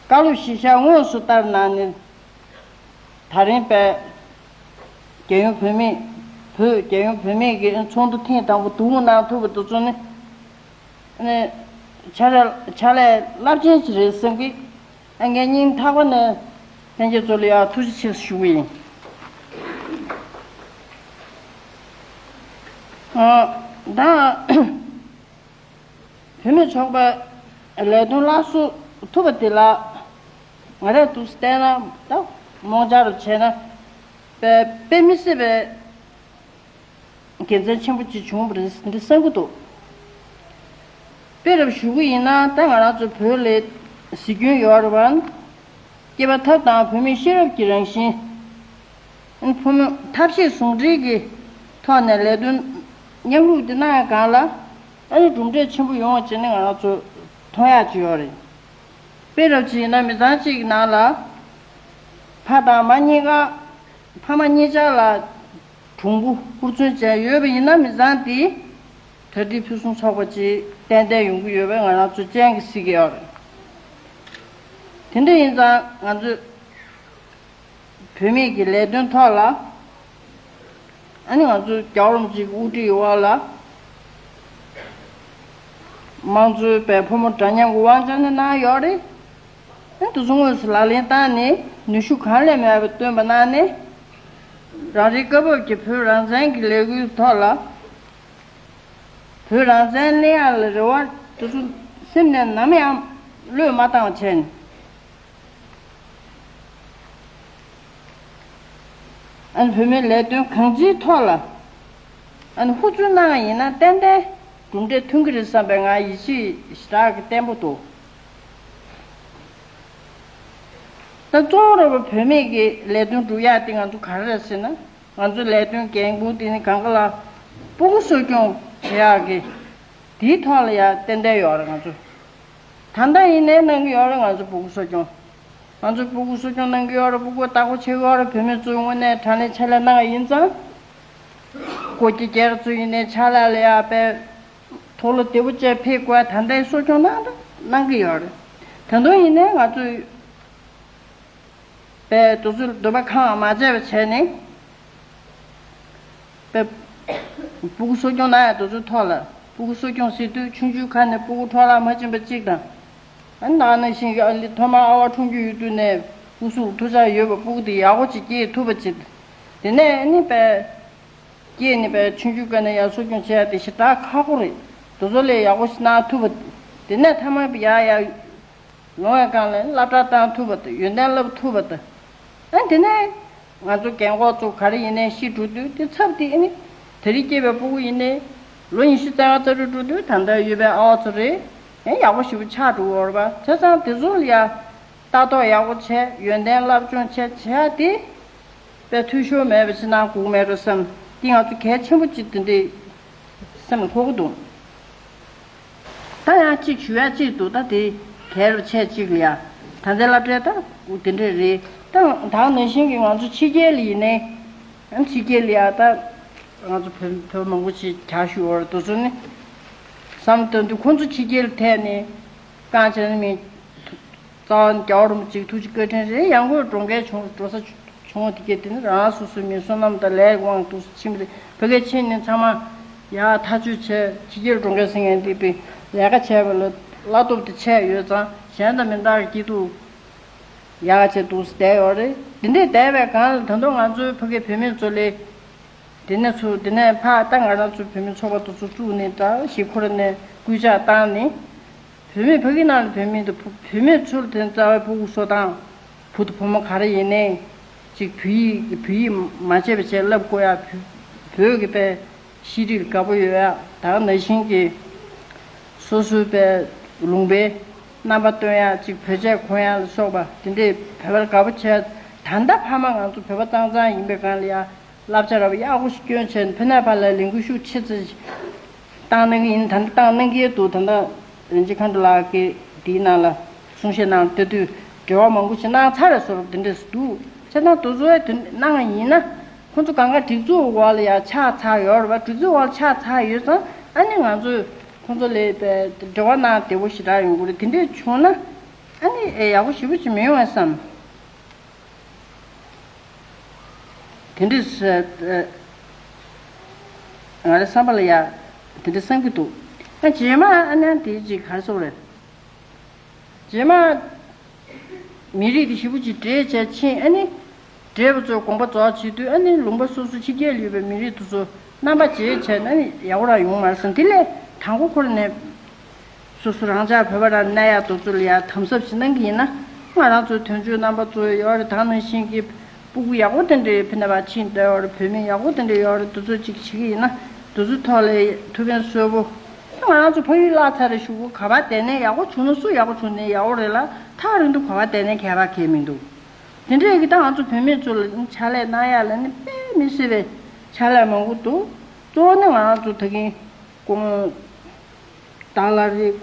བཀའ་སློབ་གཞིར་བཞག་དངོས་སུ་བསྟར་གནང་ནས་ད་རིང་པའི་རྒྱལ་ཡོངས་བུད་མེད་བོད་རྒྱལ་ཡོངས་བུད་མེད་ཀྱི་ཚོགས་འདུ་ཐེངས་དང་པོ་འདུ་འགོད་གནང་ཐུབ་པ་དེ་ཚོ་ནི། ནས་ཕྱག་ལས་ཕྱག་ལས་རླབས་ཆེན་ཞིག་རེད་བསམ་གི། ཨ་ངས་སྙིང་ཐག་པ་ནས་ལྷན་རྒྱས་ཚོ་ལ་ཡང་ཐུགས་རྗེ་ཆེ་ཞུ་གི་ཡིན། ཨ་ ད་བུད་མེད་ཚོགས་པའི་ལས་དོན་སླར་གསོ་ཐུབ་པ་དེ་ལ་ང་རས་འདུག་བལྟས་ན། ད་རྨོངས་འཆར་རུ་བྱས་ན་དཔེ་དཔེ་མི་སྲིད་པའི་དགེ་མཚན་ཆེན་པོ་ཅིག་བྱུང་བ་རེད་འདི་བསམ་གྱི་འདུག་དཔེ་རུ་ཞུ་གི་ཡིན་ན། ད་ང་རང་ཚོ་བོད་ལ་གཟིགས་སྐྱོན་ཡོད་རེད་པ། སྐྱེས་པ་ཐབས་དང་བུད་མེད་ཤེས་རབ་ཀྱི་རང་བཞིན། ཕོ་མོ་ཐབས་ཤེས་ཟུང་འབྲེལ་གྱི་ཐོག་ནས་ལས་དོན་མཉམ་རུབ་དེ་གནང་ཡ་གང་ལ་ཨ་ནི་གྲུབ་འབྲས་ཆེན་པོ་ཡོང་བ་བྱས་ནས་ང་རང་ཚོ་མཐོང་ཡག་ཅིག་ཡོད་རེད། དཔེ་རབ་ཅིག་ཡིན་ན་མི་ཚང་གཅིག་གི་ནང་ལ་ཕ་དང་མ་གཉིས་ཀ་ཕ་མ་གཉིས་ཆར་ལ་གྲུང་པོ་ཧུར་བརྩོན་བྱས་ཡོད་པ་ཡིན་ན་མི་ཚང་དེ་གྲ་སྒྲིག་ཕུན་སུམ་ཚོགས་པ་ཅིག་ཏན་ཏན་ཡོང་གི་ཡོད་པས་ང་རང་ཚོ་སྤྱན་གྱིས་གཟིགས་ཀྱི་ཡོད་རེད། དེ་འདྲ་ཡིན་ཙང་ང་ཚོས་བུད་མེད་ཀྱི་ལས་དོན་ཐོག་ལ་ཨ་ནི་ང་ཚོ་རྒྱལ་བ་རིན་པོ་ཆེ་གི་དབུ་ཁྲིད་འོག་ལ་དམངས་གཙོའི་པའི་ཕོ་མོ་འདྲ་མཉམ་གྱི་དབང་ཆ་ནི་གནང་ཡོད་རེད། ཨ་ནི་དེ་ཚོ་དངོས་སུ་ལག་ལེན་བསྟར་ནས་ནུས་ཤུགས་གང་ལས་མེད་པ་བཏོན་པ་གནང་ནས་རང་རེའི་སྐབས་བབ་ཀྱི་བོད་རང་བཙན་གྱི་ལས་འགུལ་ཐོག་ལ་བོད་རང་བཙན་གླེང་ཡག་ལ་རེ་བ་དེ་ཚོ་སེམས་ནས་ནམ་ཡང་བློས་མ་བཏང་བ་བྱས་ནས། ཨ་ནི་བུད་མེད་ལས་དོན་གང་ཅིའི་ཐོག་ལ་ཨ་ནི་ཧུར་བརྩོན་གནང་བ་ཡིན་ན་ཏན་ཏན་གྲུབ་འབྲས་ཐོན་གྱི་རེད་བསམ་པའི་ང་ཡིད་ཆེས་ཞེ་དྲག་གི་བརྟན་པོ་འདུག་ད་གཙོ་བོ་ར་བ་བུད་མེད་ཀྱི་ལས་དོན་སྒྲུབ་ཡག་དེ་ང་ཚོ་ག་རེ་རེད་ཟེར་ན། ང་ཚོའི་ལས་དོན་འགན་ཁུར་དེ་ནི་གང་ག་ལ་སྤུ་གུ་གསོ་སྐྱོང་བྱེད་ཡག་གི་དེའི་ཐོག་ལ་ཡང་ཏན་ཏན་ཡོད་རེད་ང་ཚོ། ད་ལྟ་ཡིན་ནའི་གནང་གི་ཡོད་རེད་ང་ཚོ་སྤུ་གུ་གསོ་སྐྱོང་། ང་ཚོ་སྤུ་གུ་གསོ་སྐྱོང་གནང་གི་ཡོད་རེད། སྤུ་གུ་བདག་པོ་བྱེད་ཀྱི་ཡོད་རེད། བུད་མེད་ཚོའི་ངོས་ནས་དྲག་ལས་ཆེ་ལས་གནང་བ་ཡིན་ཙང་། སྒོ་ཁྱི་སྒེར་ཚོ་ཡིན་ནའི་ཕྱག་ལས་ལ་ཡག་པའི་དུག་ལོག་བདེ་པོ་བཅས་ཕེབས་དགོས་ད་ལྟའི་གསོ་སྐྱོང་གནང་གནང་གི་ཡོད་རེད། ད་དུང་ཡིན་ནའི་ང་ཚོས་པའི་དུ་ཚོད་འདོད་པ་ཁེངས་མ་བྱས་པ་བྱས་ནས་པའི་སྤུ་གུ་གསོ་སྐྱོང་གནང་ཡག་དུ་ཚོད་ཐོག་ལ་སྤུ་གུ་གསོ་སྐྱོང་ཟེར་དུས་ཆུང་ཆུང་ཁ་ནས་སྤུ་གུ་འཕྲོ་བརླག་མ་ཕྱིན་པ་གཅིག་དང་། ཨ་ནི་ད་ག་ནང་བཞིན་གྱི་ཨ་ལི་ཐོག་མར་ཨ་བ་འཁྲུངས་རྒྱུ་ཡོད་དུས་ནས་སྐུ་གཟུགས་ལ་ཐུག་འཆར་ཡོད་པ་སྤུ་གུ་དེ་ཡག་པོ་ཅིག་སྐྱེས་ཐུབ་པ་བྱེད། དེ་ནས་ཨ་ནི་པའི་སྐྱེས་ནས་པའི་ཆུང་ཆུང་སྒང་ནས་ཡར་གསོ་སྐྱོང་བྱེད་ཡག་དེ་ཞེ་དྲག་ཁག་པོ་རེད། དེ་ཚོ་ལས་ཡག་པོ་ཞིག་གནང་ཐུབ་པ། དེ་ནས་མཐའ་མ་ཡར་ཡར་ལོང་བའི་སྒང་ལ་སློབ་གྲྭ་བཏང་ཐུབ་པ་དང་ཡོན་ཏན་བསླབ་ཐུབ་པ་དང་། ཨ་དེ་ནས་ང་ཚོ་རྒན་གོག་ཚོ་ག་རེ་ཡིན་ནའི་ཤི་འགྲོ་དུས་དེ་ཚབ་དེ་ཨ་ནི་དེ་རིང་སྐྱེས་པའི་སྤུ་གུ་ཡིན་ནའི་ལོ་ཉི་ཤུ་རྩ་ལྔ་རྩ་དྲུག་འགྲོ་དུས་ད་ལྟ་ཡོད་པའི་ཨ་བ་ཚོ་རེད། ཡང་ཡག་པོ་ཞེ་པོ་ཆགས་འགྲོ་གི་ཡོད་རེད་པ། བྱས་ཙང་དེ་ཚོ་ལ་ཡ་ལྟ་རྟོག་ཡག་པོ་བྱས་ཡོན་ཏན་བསླབ་སྦྱོང་བྱས་བྱས་ཏེ་དཔེ་འཐུས་ཤོར་མེད་པ་ཞིག་གནང་དགོས་མེད་འགྲོ་བསམ། འདི་ང་ཚོ་གལ་ཆེན་པོ་ཅིག་དེ་འདྲའི་སེམས་ལ་འཁོར་གི་འདུག་ད་ཡང་གཅིག་ཞུ་ཡ་གཅིག་འདུག་ད་དེ་གལ་ཆེ་གཅིག་ལ་ཡ་ད་ལྟའི་སློབ་གྲྭའི་ད་དེ་འདྲས་རེད། ད་ད་ནང་བཞིན་གྱི་ང་ཚོ་ཕྱི་རྒྱལ་ལ་ཡིན་ནའི་ཕྱི་རྒྱལ་ལ་ཡ་ད་ང་ཚོ་བོད་བོད་མང་པོ་ཞིག་རྒྱག་ཞུ་བར་དུ་ཚོ་ནི་བསམ་དོན་དུ་ཁོང་ཚོ་ཕྱི་རྒྱལ་ཐད་ནས་རྐང་བྱས་ན་མི། རྩ་བ་ནི་རྒྱལ་བ་རིན་པོ་ཆེའི་ཐུགས་རྗེ་བཀའ་དྲིན་རེད། ཡང་སྒོས་འགྲོ་མཁན་བྱུང་འགྲོ་ས་བྱུང་བ་དེ་གས་དེ་ནི་རང་རང་སོ་སོའི་མི་བསོད་ནམས་དང་ལས་དབང་དུ་ཕྱིན་པ་རེད། ཕ་གིའི་ཆེད་ནི་ཚང་མ་ཡར་ཐག་གཅོད་བྱས་ཕྱི་རྒྱལ་འགྲོ་མཁན་ཟེར་མཁན་དེ་པའི་ལས་ཀ་བྱས་པ་ལ་བླ་སྟོབས་དེ་ཆད་ཡོད་ཙང་གཞན་དང་མི་འདྲ་བའི་སྐྱིད་སྡུག་ཡག་བྱས་འདུག་བསྡད་ཡོད་རེད། དེ་འདྲས་བསྡད་པའི་སྒང་ལ་ད་དུང་ང་ཚོའི་ཕ་གིའི་བུད་མེད་ཚོ་ལས། དེ་ནས་ཚུར་དེ་ནས་ཕར་ད་ང་རང་ཚོའི་བུད་མེད་ཚོགས་པ་དེ་ཚོ་བཙུགས་ནས་ད་ཞིག་ཁོ་ར་ནས་སྐུལ་ལྕག་བཏང་ནས་བུད་མེད་ཕ་གི་ནང་ལ་བུད་མེད་དང་བུ་བུད་མེད་ཚོར་དེ་རྩ་བའི་སྤུ་གུ་གསོ་སྟངས་བུ་དང་བུ་མོ་ག་རེ་ཡིན་ནའི་ཅིག་བོད་ཡིག་བོད་ཡིག་མ་བརྗེད་པ་བྱས་བསླབ་དགོས་ཡ། བོད་བོད་ཀྱི་པའི་ཤེས་རིག་དགའ་པོ་ཡོད་ཡ། ད་ནང་བཞིན་གྱི་སོ་སོའི་པའི་ལུང་པའི་རྣམ་པ་སྟོན་ཡ་ཅིག་བོད་ཆས་གོན་ཡ་ལ་སོགས་པ་དེ་འདྲའི་བོད་པར་དགའ་པོ་བྱས། ད་ལྟ་ཕ་མ་ང་ཚོ་བོད་པ་གཙང་གཙང་ཡིན་པའི་སྒང་ལ་ཡ། བསླབ་བྱ་རབ་ཡག་པོ་ཞིག་སྐྱོན་བྱས་ནས་ཕ་ནས་ཕ་ལ་ལས་འགུལ་ཤུགས་ཆེ་ཙམ་བཏང་གནང་གི་ཡིན། ད་ལྟ་བཏང་གནང་གི་འདུག་ད་ལྟ་རིན་ཆེན་མཁའ་འགྲོ་ལགས་ཀྱིས་འདིའི་ནང་ལ་གསུང་བཤད་ནང་ལྟ་དུས་འབྲེལ་བ་མང་པོ་ཞིག་གནང་ཚར་རེད་ཟེར་བ་འདི་འདྲས་སུ་འདུག་བྱས་ཙང་དེ་ཚོ་དེ་གནང་བ་ཡིན་ན་ཁོང་ཚོ་གང་ག་སྒྲིག་འཛུགས་འོག་ལ་ཡ་ཆགས་ཚར་ཡོད་རེད་པ། སྒྲིག་འཛུགས་འོག་ལ་ཆགས་ཚར་ཡོད་ཙང་ཨ་ནི་ང་ཚོས་ཁོང་ཚོ་ལ་འབྲེལ་བ་གནང་བདེ་པོ་ཞེ་དྲག་ཡོང་གི་རེད། དེ་འདྲས་བྱུང་ན་ཨ་ནི་ཨེ་ཡག་པོ་ཞེ་པོ་ཅིག་མི་ཡོང་བས་བསམ། དེ་འདྲས་ང་རའི་བསམ་པ་ལ་ཡ་དེ་འདྲས་བསམ་གྱི་འདུག་ཨ་རྗེས་མ་ཨ་ནི་དེ་ཅིག་ག་རེ་ཟེར་དགོས་རེད། རྗེས་མ་མི་རིགས་དེ་ཞེ་པོ་ཅིག་བགྲེས་བྱས་ཕྱིན་ཨ་ནི་བགྲེས་པ་ཚོས་དགོངས་པ་རྫོགས་བྱེད་དུས་ཨ་ནི་ལུང་པ་སོ་སོ་ཕྱི་རྒྱལ་ལ་ཡོད་པའི་མི་རིགས་དེ་ཚོ་ རྣམ་པ་བརྗེ་བྱས་ན་ཡག་པོ་རང་ཡོང་མ་རེད་བསམ། དེ་ལས་དང་པོ་ཁོ་རང་ནས་སོ་སོ་རང་ཅག་བོད་པ་རང་གནས་ཡག་དེ་ཚོ་ལ་ཡ་དམ་ཟབ་ཞིག་གནང་གི་ཡིན་ན། ང་རང་ཚོའི་དོན་གཅོད་རྣམ་པ་ཚོ་ཡོད་རེད། ད་ནང་བཞིན་གྱི་སྤུ་གུ་ཡག་པོ་དེ་འདྲའི་ཕི་ནས་ཕར་ཕྱིན་བསྡད་ཡོད་རེད། བུད་མེད་ཡག་པོ་དེ་འདྲ་ཡོད་རེད། དེ་ཚོ་ཅིག་བྱེད་ཀྱི་ཡིན་ན་དེ་ཚོའི་ཐོག་ལ་ཐུགས་ཕན་གསོས་པོ། ང་རང་ཚོ་ཕ་ཡུལ་བརླག་ཚར་རེད། གཞུག་གུ་ག་པར་བསྡད་ནའི་ཡག་པོ་བྱུང་ན་སུ་ཡག་པོ་བྱུང་ནའི་ཡག་པོ་རེད་ལ། ཐག་རིང་དུ་ག་པར་བསྡད་ནའི་ཁྱད་པར་གང་ཡང་མི་འདུག། དེ་འདྲས་ཀྱི་ད་ང་ཚོ་བུད་མེད་ཚོ་ལ་ཕྱག་ལས་གནང་ཡག་ལ་ནི་དཔེ་མི་སྲིད་པའི་ཕྱག་ལས་མང་པོ་འདུག། གཙོ་བོ་ནི་ང་རང་ཚོ་ད་གིན་སྐུ་ངོ་ཏཱ་ལ་རེད།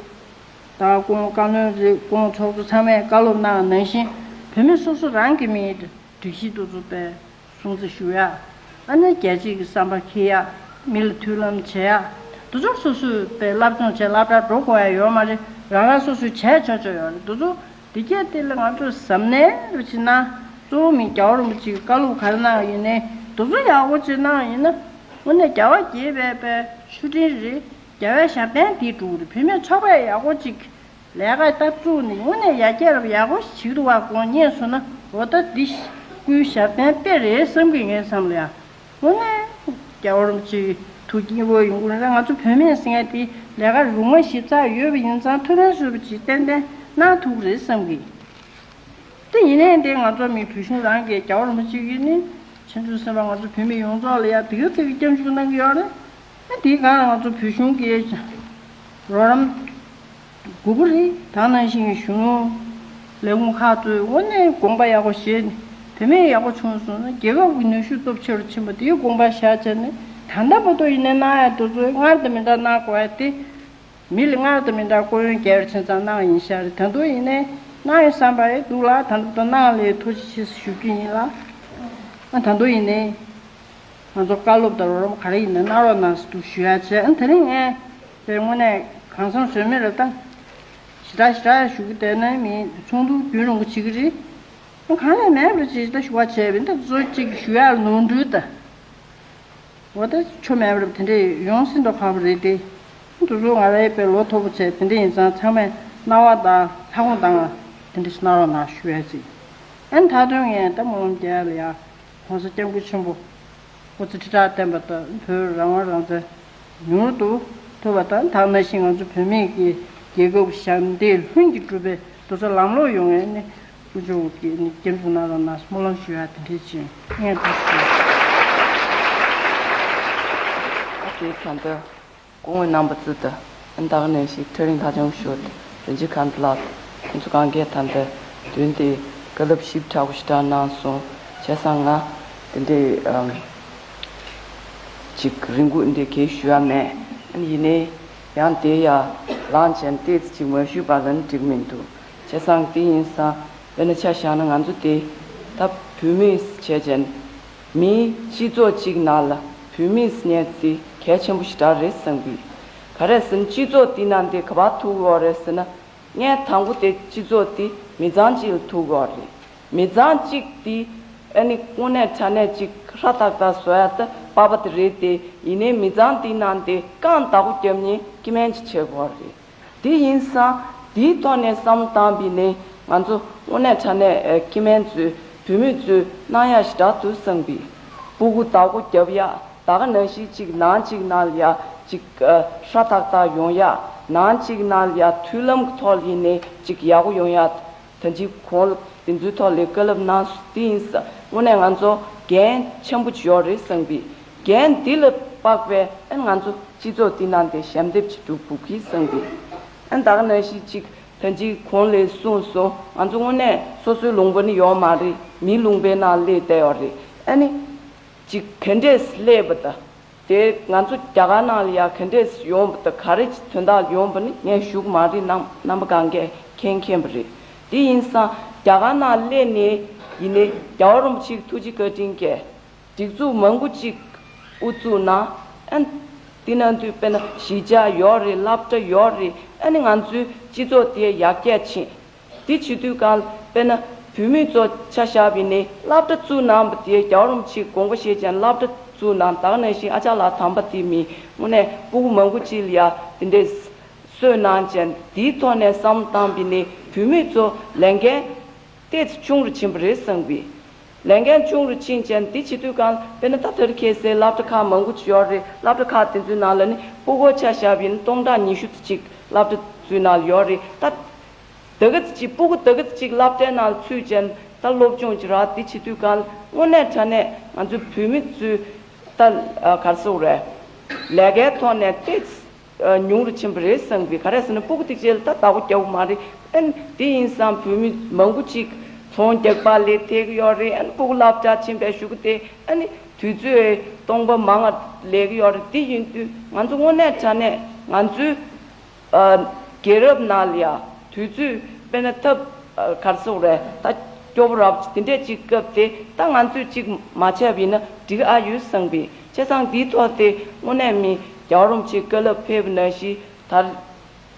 ད་སྐུ་ངོ་བཀའ་བློན་རེད། སྐུ་ངོ་ཚོགས་གཙོ་ཚང་མས་བཀའ་སློབ་གནང་བ་ནང་བཞིན། བུད་མེད་སོ་སོ་རང་གི་མིའི་སྒྲིག་གཞི་དེ་ཚོ་དཔེ་སྲུང་བརྩི་ཞུ་ཡག། ཨ་ནི་རྒྱལ་སྤྱིའི་བསམ་པ་འཁྱེར་ཡག། མི་ལ་མཐུན་ལམ་བྱེད་ཡག། དེ་ཚོ་སོ་སོས་དཔེ་སློབ་སྦྱོང་བྱས་སློབ་གྲྭར་འགྲོ་དགོས་ཡག་ཡོད་མ་རེད། རང་རང་སོ་སོས་བྱས་ཆོག་ཆོག་ཡོད་རེད། དེ་ཚོ་དེ་སྐད་དེ་ལ་ང་ཚོས་གཟབ་ནན་རུ་བྱེད་ན། གཙོ་བོ་མི་རྒྱལ་བ་རིན་པོ་ཆེའི་བཀའ་སློབ་ག་རེ་གནང་ཡིན་ནའི་དེ་ཚོ་ཡག་པོ་ཅིག་གནང་ཡིན་ན། དངོས་གནས་རྒྱལ་བ་དགྱེས་པའི་པའི་མཆོད་སྤྲིན་རེད། རྒྱལ་བའི་ཞབས་བརྟན་དེ་འགྲུབ་རེད། བུད་མེད་ཚོགས་པས་ཡག་པོ་ཅིག་ལས་ཀ་ད་བཙུགས་ནས་དངོས་གནས་ཡར་རྒྱས་རབ་ཡག་པོ་ཞིག་བྱེད་ཀྱི་འདུག་བ། དགོངས་རྙེད་སོང་ན་འོ་ད་འདི་སྐུའི་ཞབས་བརྟན་དཔེ་རེད་བསམ་གྱི་ཡིན་བསམ་ལ་ཡ། དངོས་གནས་རྒྱལ་བ་རིན་པོ་ཆེའི་ཐུགས་དཀྱིལ་འོག་ཡོང་གི་རེད། ང་ཚོ་བུད་མེད་ཟེར་མཁན་དེ་ལས་ཀ་རུ་མ་ཞིག་རྩ་ཡོད་པ་ཡིན་ཙང་ཐུགས་ཕན་གསོས་པ་ཅིག་ཏན་ཏན་གནང་ཐུབ་ཀྱི་རེད་བསམ་གི། དེ་ཡིན་ནའི་དེ་ང་ཚོ་མི་བོད་གཞུང་རང་གིས་རྒྱལ་བ་རིན་པོ་ཆེ་གིས་ནི་བྱང་ཆུབ་སེམས་དཔའ་ང་ཚོ་བོད་མི་ཡོངས་རྫོགས་ལ་ཡ་དེ་ག་ཚད་ཀྱི་སྐྱབས་འཇུག་གནང་གི་ཡོད་རེད། ཨ་དེའི་སྒང་ལ་ང་ཚོ་བོད་གཞུང་གི་རོགས་རམ་དགོས་ཀྱི་རེད། ད་ནང་བཞིན་གཞུང་ལས་ཁུངས་ཁག་ཚོས་དངོས་གནས་དགོངས་པ་ཡག་པོ་བཞེས་ནས་བུད་མེད་ཡག་པོ་བྱུང་སོང་ན་རྒྱལ་ཁབ་ཀྱི་ནུས་ཤུགས་སྟོབས་ཆེ་རུ་ཕྱིན་པ་དེའི་དགོངས་པ་བཞག་བྱས་ནས། ད་ལྟ་བར་དུ་ཡིན་ནའི་གནང་ཡག་དེ་ཚོ་སྔར་དང་མི་འདྲ་གནང་དགོས་ཡག་དེ། མི་ལ་སྔར་དང་མི་འདྲ་སྐུ་ཡོན་རྒྱས་པ་ཕྱིན་ཙང་གནང་བ་ཡིན་ཤག་རེད། ད་དུང་ཡིན་ནའི་གནང་ཡོད་བསམ་པ་རེད་འདུག་ལ། ད་དུང་གནང་ལས་ཐུགས་རྗེ་ཆེ་ཞུ་རྒྱུ་ཡིན་ལ། ཨ་ད་དུང་ཡིན་ནའི་ང་ཚོ་བཀའ་སློབ་དང་རོགས་རམ་ག་རེ་ཡིན་ནའི་གནང་རོགས་གནང་ཟེར་འདུག་ཞུ་ཡག་བྱས། ཨ་དེ་རིང་ངས་དེ་དངོས་གནས་གང་བསམ་ཟོལ་མེད་རེད། ད་ཞེ་དྲག་ཞེ་དྲག་ཞུ་གི་བསྡད་ན་མི་ཚོགས་འདུ་རྒྱུན་རིང་པོ་བྱེད་ཀྱི་རེད། ཨ་གང་ལས་མེད་པར་ཅིག་ད་ཞུ་བ་བྱས་པ་ཡིན། ད་གཙོ་གཅིག་ཞུ་ཡག་ནོར་འཁྲུལ་ད། འོ་ད་ཆོ་མེད་པར་དེ་འདྲས་ཡོང་སྲིད་མདོག་ཁ་པོ་རེད་དེ། དེ་ཚོ་ང་རའི་དཔེ་ལོ་མཐོ་པོ་བྱས་དེ་འདྲས་ཡིན་ཙང་ཚང་མས་གནང་བ་དང་ལྷ་ཁང་དང་དེ་འདྲས་གནང་རོགས་གནང་ཞུ་ཡ་ཅིག། ཨན་ད་དུང་ངས་ད་སྨོན་ལམ་རྒྱག་ཡ་ལ་ཡ་༸གོང་ས་སྐྱབས་མགོན་ཆེན་པོ་སྐུ་ཚེ་ཁྲི་ཕྲག་བརྟན་པ་དང་བོད་རང་དབང་རང་བཙན་མྱུར་དུ་ཐོབ་པ་དང་། ད་ག་ནང་བཞིན་ང་ཚོ་བོད་མི་གི་རྒྱལ་ཁབ་ཞབས་འདེགས་ལྷུན་གྱིས་གྲུབ་པའི་དེ་ཚོ་ལམ་ལྷོང་ཡོང་ཡ་ནི། དཀོན་མཆོག་གིས་ནི་སྐྱབས་འཇུག་གནང་རོགས་གནང་སྨོན་ལམ་ཞུ་ཡ་དེ་འདྲས་ཅིག་ངས་འདུག་ཞུ། ཨ་ཙི་ད་ལྟ་སྐུ་ངོ་རྣམ་པ་ཚོ་དང་ད་ག་ནང་བཞིན་ཐག་རིང་ཐག་ཆུང་ཞུ་དང་རིན་ཆེན་མཁའ་འགྲོ་ལགས། ཁོང་ཚོ་གང་གས་ད་ལྟ་དོན་དེ་བཀའ་སློབ་ཞིབ་ཕྲ་པོ་ཞེ་དྲག་གནང་སོང་། བྱས་ཙང་ང་དེ་འདྲས་ཨམ་ཅིག་རིང་པོ་འདི་གས་ཞུ་ཡ་མེད། ཡིན་ནའི་ཡང་དེ་ཡ་ལངས་བྱས་ཏོག་ཙམ་ཅིག་མ་ཞུས་པ་ལ་ནི་འགྲིག་མི་འདུག། བྱས་ཙང་དེ་ཡིན་ཙང་དཔེར་ན་ཆ་བཞག་ན་ང་ཚོ་དེ་ད་བུད་མེད་བྱས་ཙང་མིའི་སྤྱི་ཚོགས་གཅིག་ནང་ལ་བུད་མེད་ཟེར་མཁན་དེ་གལ་ཆེན་པོ་ཞེ་དྲག་རེད་བསམ་གི། ག་རེ་ཟེར་ན་སྤྱི་ཚོགས་དེ་ནང་དེ་ག་པར་ཐུག་ཡོད་རེད་ཟེར་ན། ངས་དང་པོ་དེ་སྤྱི་ཚོགས་དེ་མི་ཚང་གཅིག་ལ་ཐུག་ཡོད་རེད། མི་ཚང་གཅིག་དེ་ཨ་ནི་དངོས་གནས་དྲང་གནས་ཅིག་ཧྲ་ཐག་ཐག་བཟོ་ཡ་ད་དཔའ་བ་དེ་རེད་དེ། ཡིན་ནའི་མི་ཚང་དེ་ནང་དེ་རྐང་བདག་པོ་རྒྱབ་མཁན་སྐྱེ་དམན་ཅིག་བྱེད་དགོས་རེད། དེ་ཡིན་ཙང་དེའི་ཐོག་ནས་བསམ་བློ་བཏང་བ་ཡིན་ན་ང་ཚོ་དངོས་གནས་དྲང་གནས་ཨ་སྐྱེ་དམན་ཚོས་བུད་མེད་ཚོས་གནང་ཡ་ཞེ་དྲག་འདུག་བསམ་གི། སྤུ་གུ་བདག་པོ་རྒྱབ་ཡ་ད་ག་ནང་བཞིན་ཅིག་ནང་གཅིག་ནང་ལ་ཡ་ཅིག་ཨ་ཧྲ་ཐག་ཐག་ཡོང་ཡ། ནང་གཅིག་ནང་ལ་ཡ་མཐུན་ལམ་གྱི་ཐོག་ལ་ཡིན་ནའི་ཅིག་ཡག་པོ་ཡོང་ཡ། ད་ཅིག་གོང་ལ་དེ་ཚོའི་ཐོག་ལ་བཀའ་སློབ་གནང་སོང་། དེ་ཡིན་ཙང་དངོས་གནས་ང་ཚོ་འགན་ཆེན་པོ་ཅིག་ཡོད་རེད་བསམ་གི། འགན་འདི་ལ་དཔག་པའི་ཨ་ནི་ང་ཚོ་སྤྱི་ཚོགས་འདི་ནང་དེ་ཞབས་འདེགས་ཅིག་སྒྲུབ་དགོས་ཀྱི་བསམ་གི། ཨ་ནི་ད་ག་ནང་བཞིན་ཅིག་ད་ཅིག་གོང་ལ་གསུངས་སོང་། ང་ཚོ་དངོས་གནས་སོ་སོའི་ལུང་པ་ནི་ཡོད་མ་རེད། མིའི་ལུང་པའི་ནང་སླེབས་བསྡད་ཡོད་རེད། ཨ་ནི་ཅིག་ག་འདྲས་སླེབས་པ་དང་། དེ་ང་ཚོ་རྒྱ་གར་ནང་ལ་ཡ་ག་འདྲས་ཡོང་བ་དང་ག་རེ་དོན་དག་ཡོང་བ་ནི་ངས་ཞུ་གི་མ་རེད། རྣམ་རྣམ་པ་གང་གས་མཁྱེན་མཁྱེན་པ་རེད། དེ་ཡིན་ཙང་རྒྱ་གར་ནང་སླེབས་ནས་ཡིན་ནའི་རྒྱལ་བ་རིན་པོ་ཆེའི་ཐུགས་རྗེ་བཀའ་དྲིན་གྱིས་སྒྲིག་འཛུགས་མང་པོ་ཅིག་དབུ་བཙུགས་གནང་། ཨ་ནི་དེ་ནང་དུ་དཔེར་ན་གཞིས་ཆགས་ཡོད་རེད། སློབ་གྲྭ་ཡོད་རེད། ཨ་ནི་ང་ཚོའི་སྤྱི་ཚོགས་དེ་ཡར་རྒྱས་ཕྱིན། དེ་བྱེད་དུས་གང་དཔེར་ན་བུད་མེད་ཚོ་ཆ་བཞག་པ་ཡིན་ནའི་སློབ་གྲྭ་བཙུགས་གནང་བ་དེ་རྒྱལ་བ་རིན་པོ་ཆེས་དགོངས་པ་བཞེས་ཀྱང་སློབ་གྲྭ་བཙུགས་གནང་། ད་ག་ནང་བཞིན་ཨ་ཅག་ལགས་དམ་པ་དེ་མིན་དངོས་གནས་སྤུ་གུ་མང་པོ་ཅིག་ལ་ཡ་དེ་འདྲས་གསོས་གནང་ཀྱང་དེའི་ཐོག་ནས་བསམ་བློ་བཏང་བ་ཡིན་ནའི་བུད་མེད་ཚོ་ལས་འགན་ཏོག་ཙམ་ཆུང་རུ་ཕྱིན་པ་རེད་བསམ་གི། ལས་འགན་ཆུང་རུ་ཕྱིན་ཅན་འདི་བྱེད་དུས་གང་དཔེར་ན་ད་དེར་ཁེལ་སའི་སློབ་གྲྭ་ཁག་མང་པོ་ཅིག་ཡོད་རེད། སློབ་གྲྭ་ཁག་དེ་ཚོའི་ནང་ལ་ནི་སྤུ་གུ་ཆ་བཞག་པ་ཡིན་ན་སྟོང་ཕྲག་ཉི་ཤུ་ཙམ་ཅིག་སློབ་གྲྭ་ཚོའི་ནང་ལ་ཡོད་རེད། ད་ད་ག་ཙམ་ཅིག་སྤུ་གུ་ད་ག་ཙམ་ཅིག་སློབ་གྲྭའི་ནང་ཚུད་ཅན་ད་སློབ་སྦྱོང་ཅིག་རག་འདི་བྱེད་དུས་གང་དངོས་གནས་དྲང་གནས་ང་ཚོའི་བོད་མི་ཚོའི་ད་ག་རེ་ཟེར་དགོས་རེད། ལས་ཀའི་ཐོག་ནས་ཏོག་ཙམ་ཉུང་རུ་ཕྱིན་པ་རེད་བསམ་གི། ག་རེ་ཟེར་ན་སྤུ་གུ་ཐིག་ཆེ་ལ་ད་བདག་པོ་རྒྱག་གི་མ་རེད། ཨན་དེ་ཡིན་ཙང་བོད་མི་མང་པོ་ཅིག་ཚོང་རྒྱག་པ་ལས་ཐེག་གི་ཡོད་རེད། ཨན་སྤུ་གུ་སློབ་གྲྭ་ཕྱིན་པའི་གཞུག་གུ་དེ་ཨ་ནི་དུས་ཚོད་སྟོང་པ་མང་ང་ལས་གི་ཡོད་རེད། དེ་ཡིན་དུས་ང་ཚོ་དངོས་གནས་དྲང་གནས་ང་ཚོའི་ཨ་རྒྱལ་རབས་ནང་ལ་ཡ་དུས་ཚོད་དཔེར་ན་ཐབས་ཨ་ག་རེ་ཟེར་དགོས་རེད། ད་སྐྱོ་པོ་རབ་དེ་འདྲས་ཅིག་སྐབས་དེ་ད་ང་ཚོས་ཅིག་མ་བྱས་པ་ཡིན་ན་འགྲིག་ཨ་ཡོད་བསམ་པའི་བྱས་ཙང་འདིའི་ཐོག་དེ་དངོས་གནས་མི་རྒྱལ་བ་རིན་པོ་ཆེའི་བཀའ་སློབ་ཕེབས་པ་ནང་བཞིན་ད་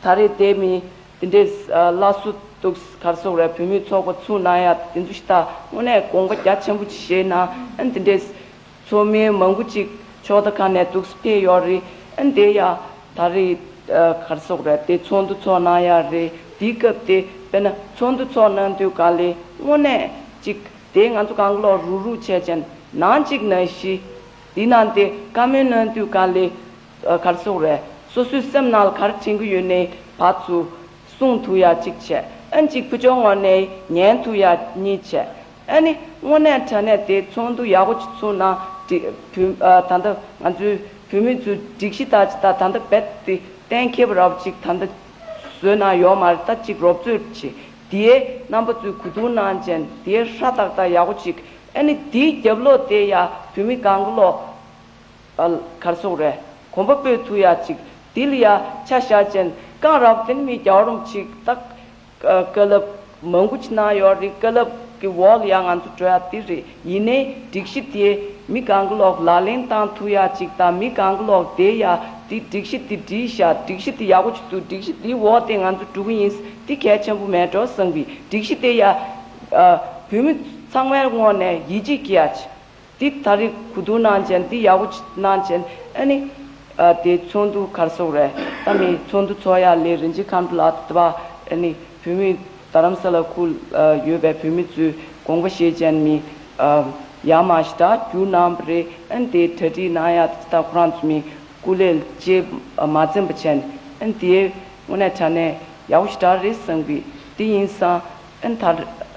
ད་རེས་དེ་མི་དེ་འདྲས་ཨ་སླར་གསོ་འདུག་ག་རེ་ཟེར་དགོས་རེད། བོད་མིའི་ཚོགས་པ་ཚུགས་གནང་ཡ་དེ་ཚོ་ཞིག་ད་དངོས་གནས་དགོངས་པ་རྒྱ་ཆེན་པོ་ཅིག་བཞེས་གནང་། ཨ་ནི་དེ་འདྲས་ཚོགས་མི་མང་པོ་ཅིག་ཕྱོགས་མཐའ་ཁག་ནས་འདུག་སེ་ཕེབས་ཡོད་རེད། ཨ་ནི་དེ་ཡ་ད་རེས་ཨ་ག་རེ་ཟེར་དགོས་རེད། དེ་ཚོགས་འདུ་ཚོགས་གནང་ཡ་རེད། དེའི་སྐབས་དེ་དཔེར་ན་ཚོགས་འདུ་ཚོགས་གནང་དུས་ག་ལེ་དངོས་གནས་ཅིག་དེ་ང་ཚོ་གང་ག་ལོག་རུག་རུག་བྱས་ཅན་ནང་ཅིག་ནང་བཞིན་དེ་ནང་དེ་བཀའ་མོལ་གནང་དུས་ག་ལེ་ཨ་ག་རེ་ཟེར་དགོས་རེད། སོ་སོའི་སེམས་ནང་ལ་ག་རེ་དྲན་གི་ཡོད་ནའི་བར་དུ་གསུང་ཐུབ་ཡ་གཅིག་བྱས། ཨ་ནི་གཅིག་བུ་ཆུང་ངོས་ནས་ཉན་ཐུབ་ཡ་གཉིས་བྱས། ཨ་ནི་དངོས་གནས་དྲང་གནས་དེ་ཚོགས་འདུ་ཡག་པོ་ཅིག་ཚུགས་ན་འགྲིག་བོད་ཨ་ད་ལྟ་ང་ཚོའི་བོད་མི་ཚོའི་སྒྲིག་གཞི་ལྟར་ཅིག་ད་ད་ལྟ་རྦད་དེ་གཏན་འཁེལ་བ་རབ་ཅིག་ད་ལྟ་བཟོས་གནང་ཡོད་མ་རེད། ད་ཅིག་རོབ་ཚོད་ཅིག་དེའི་རྣམ་པ་ཚོས་གོ་བསྡུར་གནང་ཅན་དེའི་ཧྲ་ཐག་ཐག་ཡག་པོ་ཅིག་ཨ་ནི་དེའི་རྒྱབ་ལོགས་དེ་ཡ་བོད་མི་གང་ག་ལོག་ཨ་ག་རེ་ཟེར་དགོས་རེད། གོམ་པ་སྤོས་ཐུབ་ཡ་ཅིག་དེ་ལ་ཡ་ཆ་བཞག་ཅན་རྐང་རབ་དེ་ནི་མི་རྒྱལ་བ་རིན་པོ་ཆེས་ད་བཀའ་སློབ་མང་པོ་ཅིག་གནང་ཡོད་རེད། བཀའ་སློབ་ཀྱི་འོག་ལ་ཡ་ང་ཚོ་འགྲོ་ཡ་དེ་རེད། ཡིན་ནའི་སྒྲིག་གཞི་དེ་མི་གང་ག་ལོག་ལག་ལེན་བསྟར་ཐུབ་ཡ་ཅིག་དང་མི་གང་ག་ལོག་དེ་ཡ་དེ་སྒྲིག་གཞི་དེ་འགྲིག་ཤག་སྒྲིག་གཞི་དེ་ཡག་པོ་ཅིག་འདུག་སྒྲིག་གཞི་དེའི་འོག་དེ་ང་ཚོ་འགྲོ་གི་ཡིན། དེ་གལ་ཆེན་པོ་མེད་འགྲོ་བསམ་གི། སྒྲིག་གཞི་དེ་ཡ་ཨ་བོད་མི་ཚང་མའི་ངོས་ནས་ཡིད་ཆེས་སྐྱེ་ཡ་ཅིག་འདི་ད་རེས་གོ་བསྡུར་གནང་བྱས་འདི་ཡག་པོ་གནང་བྱས་ཨ་ནི་ཨ་དེ་ཚོགས་འདུ་ག་རེ་ཟེར་དགོས་རེད། ད་མི་ཚོགས་འདུ་ཚོགས་ཡག་ལས་རིན་ཆེན་མཁའ་འགྲོ་ལགས་དེ་བ་ཨ་ནི་བོད་མི་རྡ་རམ་ས་ལ་ཁུལ་ཨ་ཡོད་པའི་བོད་མི་ཚོས་དགོངས་པ་བཞེས་བྱས་མི་ཨ་ཡག་མ་ཞེ་དྲག་བསྒྱུར་གནང་བ་རེད། ཨ་ནི་དེ་གྲ་སྒྲིག་གནང་ཡག་དེ་ད་ཁོ་རང་ཚོ་མི་སྐུ་ལས་བཅས་མ་འཛེམས་པ་བྱས་ཨ་ནི་དེ་དངོས་གནས་དྲང་གནས་ཡག་པོ་ཞེ་དྲག་རེད་བསམ་གི། དེ་ཡིན་ཙང་ཨ་ནི་ད་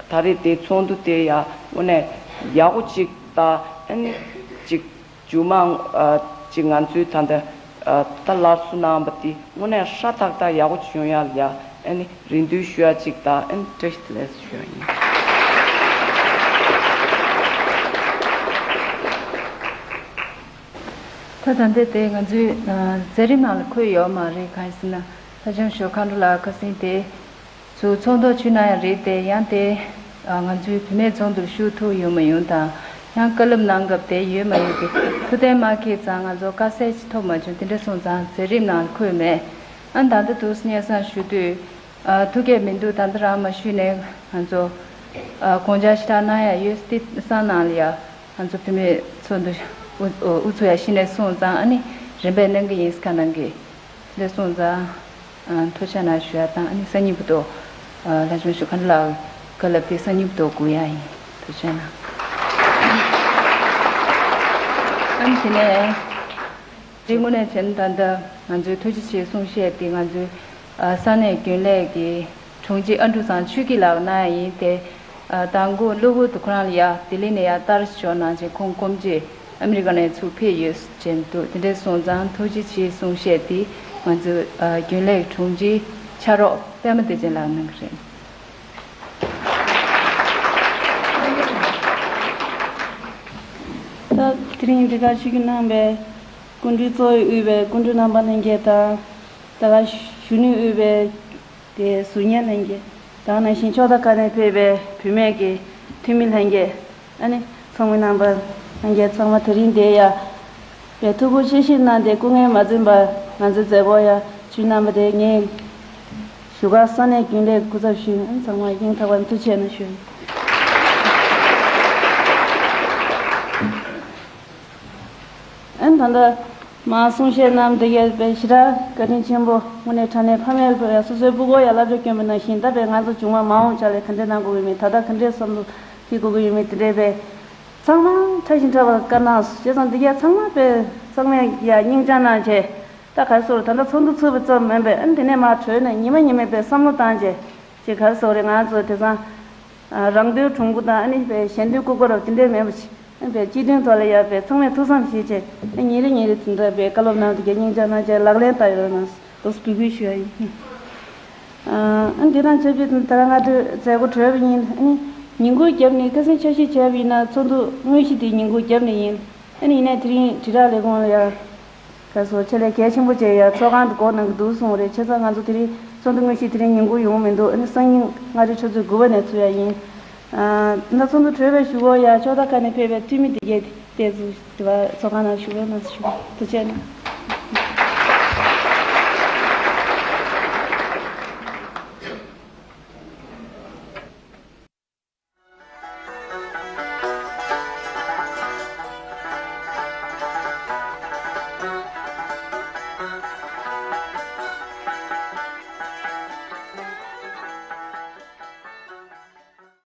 ད་རེས་དེ་ཚོགས་འདུ་དེ་ཡ་དངོས་གནས་ཡག་པོ་ཅིག་ད་ཨ་ནི་ཅིག་མཇུག་མ་ཨ་ཅིག་ང་ཚོའི་ད་ལྟ་ཨ་ད་སླར་གསོ་གནང་བ་དེ་དངོས་གནས་ཧྲ་ཐག་ཐག་ཡག་པོ་ཅིག་ཡོང་ཡ་ལ་ཡ་ཨ་ནི་རེ་འདུན་ཞུ་ཡ་ཅིག་ད་ཨ་ནི་བཀྲ་ཤིས་བདེ་ལེགས་ཞུ་ཡ་ཡིན། ད་ད་ལྟ་དེ་ང་ཚོའི་ཨ་མཛད་རིམ་ནང་ལ་འཁོད་ཡོད་མ་རེད། གང་ཡིན་ཟེར་ན་ལྷ་ལྕམ་ཞོ་མཁའ་འགྲོ་ལགས་ཁ་སང་དེ་ཚོ་ཚོགས་འདུར་ཞུགས་གནང་ཡ་རེད་དེ། ཡང་དེ་ཨ་ང་ཚོའི་བུད་མེད་ཚོགས་འདུར་ཞུགས་ཐུབ་ཡོད་མ་ཡོང་དང་ཡང་བཀའ་སློབ་གནང་སྐབས་དེ་ཡོད་མ་ཡོད་དེ་ཐུགས་གཏན་མ་འཁེལ་ཙང་ང་ཚོ་དཀའ་སེལ་ཅིག་ཐོབ་མ་བྱུང་། དེ་འདྲ་སོང་ཙང་མཛད་རིམ་ནང་ལ་འཁོད་མེད། ཨ་ད་ལྟ་འདུག་སྙན་སེང་ཞུ་དུས་ཨ་ཐུགས་བསྐྱེད་མི་འདུག་ད་ལྟ་རང་མ་ཞུས་ནས་ང་ཚོ་ཨ་དགོངས་འཆར་ཞེ་དྲག་གནང་ཡ་ཡོད་དེ་གསང་ནང་ལ་ཡ། ང་ཚོ་བུད་མེད་ཚོགས་འདུ་དབུ་དབུ་ཚུགས་ཡ་གཞི་ནས་སོང་ཙང་ཨ་ནི་རིམ་པས་གནང་གི་ཡིན་ཁ་གནང་གི། དེ་སོང་ཙང་ཨ་ཐུགས་རྗེ་གནང་ཞུ་ཡ་དང་ཨ་ནི་སང་ཉིན་བར་དུ་ཨ་ལྷ་ལྕམ་ཞོ་མཁའ་འགྲོ་ལགས་བཀའ་སློབ་དེ་སང་ཉིན་བར་དུ་སྒུག་ཡ་ཡིན། ཐུགས་རྗེ་གནང་། ཨ་ནི་དེ་ནས་དེ་དངོས་གནས་བྱས་ན་ད་ལྟ་ང་ཚོའི་ཐུགས་རྗེ་ཆེའི་གསུང་བཤད་དེ་ང་ཚོའི་ཨ་ས་གནས་རྒྱུན་ལས་ཀྱི་དྲུང་ཆེ་ཨ་འབྲུག་ཚང་ཆོས་སྐྱིད་ལགས་གནང་ཡ་ཡིན་ཏེ། ཨ་དང་པོ་གློ་བུར་དུ་ཁོ་རང་ལ་ཡ་ལྡི་ལི་ནས་ཡ་ལྟ་ར་ཞིག་འབྱོར་གནང་བྱས་ཁོང་སྐོམ་རྗེས་ཨ་མི་རི་ཀ་ནས་ཚུར་ཕེབས་ཡོད་ཟེར་མཁན་འདུག་དེ་འདྲ་སོང་ཙང་ཐུགས་རྗེ་ཆེའི་གསུང་བཤད་འདི་ང་ཚོའི་ཨ་རྒྱུན་ལས་དྲུང་ཆེ་ཕྱག་རོགས་པད་མ་བདེ་ཆེན་ལགས་གནང་གི་རེད། ད་དེ་རིང་འདི་གར་ཆིབས་བསྒྱུར་གནང་བའི་སྐུ་མགྲོན་གཙོ་བོར་དབུས་པའི་སྐུ་མགྲོན་རྣམ་པ་ལྷན་རྒྱས་དང་། ད་ག་གཞོན་ནུར་དབུས་པའི་དེ་ཟུར་ཉན་ལྷན་རྒྱས། ད་ག་ནང་བཞིན་ཕྱོགས་མཐའ་ཁག་ནས་ཕེབས་པའི་བུད་མེད་ཀྱི་འཐུས་མི་ལྷན་རྒྱས། ཨ་ནི་ཚོགས་མི་རྣམ་པ་ལྷན་རྒྱས་ཚང་མ་དེ་རིང་འདིར་ཡ་བའི་ཐུགས་ཁུར་ཆེ་བཞེས་གནང་སྟེ་སྐུ་ངལ་མ་འཛེམས་པར་ང་ཚོའི་མཛད་སྒོར་ཡ་བྱོན་གནང་བ་དེ་ངས་བཞུགས་སྒར་ས་གནས་རྒྱུན་ལས་སྐུ་ཚབ་ཞུས། ཨ་ནི་ཚང་མ་སྙིང་ཐག་པ་ནས་ཐུགས་རྗེ་གནང་ཞུ། ཨ་ནི་ད་ལྟ་མར་གསུང་བཤད་གནང་བ་དེ་གས་དཔེ་ཞེ་དྲག་བཀའ་དྲིན་ཆེན་པོ། དངོས་གནས་དྲང་གནས་ཕ་མས་སོ་སོའི་སྤུ་གུ་ཡ་སློབ་གྲྭ་བསྐྱོན་པ་ནང་བཞིན་ད་དཔེ་ང་ཚོ་གཞུག་མ་མ་འོངས་ཆ་ལ་ག་འདྲས་གནང་དགོས་ཀྱི་མིན། ད་ལྟ་ག་འདྲས་བསམ་བློ་བྱེད་དགོས་ཀྱི་ཡོད་མེད་དེ་འདྲས་དཔེ་ ཚང་མ་ཕྲ་ཞིང་ཕྲ་བར་བཀའ་གནང་སོང་། བྱས་ཙང་འདི་ག་ཚང་མ་དཔེ་ཚང་མས་ཡ་སྙིང་བཅངས་གནང་བྱས། ད་ག་རེ་ཟེར། ད་ལྟ་ཚོགས་འདུ་ཚུགས་པ་ཙམ་མིན་པས། ཨ་ནི་དེ་ནས་མར་གྲོལ་ནས་ཉི་མ་ཉི་མའི་དཔེ་བསམ་བློ་བཏང་བྱས། ཅིག་ག་རེ་ཟེར་རེད། ང་ཚོ་དེང་སང་རང་དོན་གྲུང་པོ་དང་། ཨ་ནི་དཔེ་གཞན་དོན་ལྐུགས་པ་རབ་དེ་འདྲས་མེད་པ་ཞིག་ཨ་ནི་དཔེ་སྤྱི་དོན་ཐོག་ལ་ཡ་དཔེ་ཚང་མས་ཐུགས་བསམ་བཞེས་བྱས། ཨ་ཉིན་རེ་ཉིན་རེ་དེ་འདྲ་དཔེ་བཀའ་སློབ་གནང་དེ་ག་སྙིང་བཅངས་གནང་བྱས་ལག་ལེན་བསྟར་ཡོད་ན་འདུག་སེ་འབོད་སྐུལ་ཞུ་ཡ་ཡིན། ཨ་འདི་དང་ཆབས་ཅིག་ད་རང་སྔ་དྲོའི་མཛད་སྒོ་གྲོལ་བ་ཡིན། ཨ་ནི་ཉིན་གུང་རྒྱབ་ནས་ཁ་སང་ཆ་ཤས་བྱས་པ་ཡིན་ན་ཚོགས་འདུ་དངོས་གཞི་དེ་ཉིན་གུང་རྒྱབ་ནས་ཡིན། ཨ་ནི་ཡིན་ནའི་དེ་རིང་དྲིལ་བསྒྲགས་ལས་ཁུངས་ལ་ཡ་ག་རེ་ཟེར། ཆེད་ལས་གལ་ཆེན་པོ་བྱས་ཡ་ཚོགས་ཁང་དུ་སྒོ་ནང་གི་འདུག་གསུངས་རེད། བྱས་ཙང་ང་ཚོ་དེ་རིང་ཚོགས་འདུ་དངོས་གཞི་དེ་རིང་ཉིན་གུང་ཡོང་མི་འདུག་ཨ་ནི་སང་ཉིན་སྔ་དྲོ་ཆུ་ཚོད་དགུ་པ་ནས་ཚུགས་ཡ་ཡིན། ཨ་ད་ཚོགས་འདུ་གྲོལ་བའི་གཞུག་གུ་ཡ་ཕྱོགས་མཐའ་ཁག་ནས་ཕེབས་པའི་འཐུས་མི་དེ་གས་དེ་ཚོ་དེ་བ་ཚོགས་ཁང་ནང་བཞུགས་རོགས་གནང་ཞུ། ཐུགས་རྗེ་ཆེ།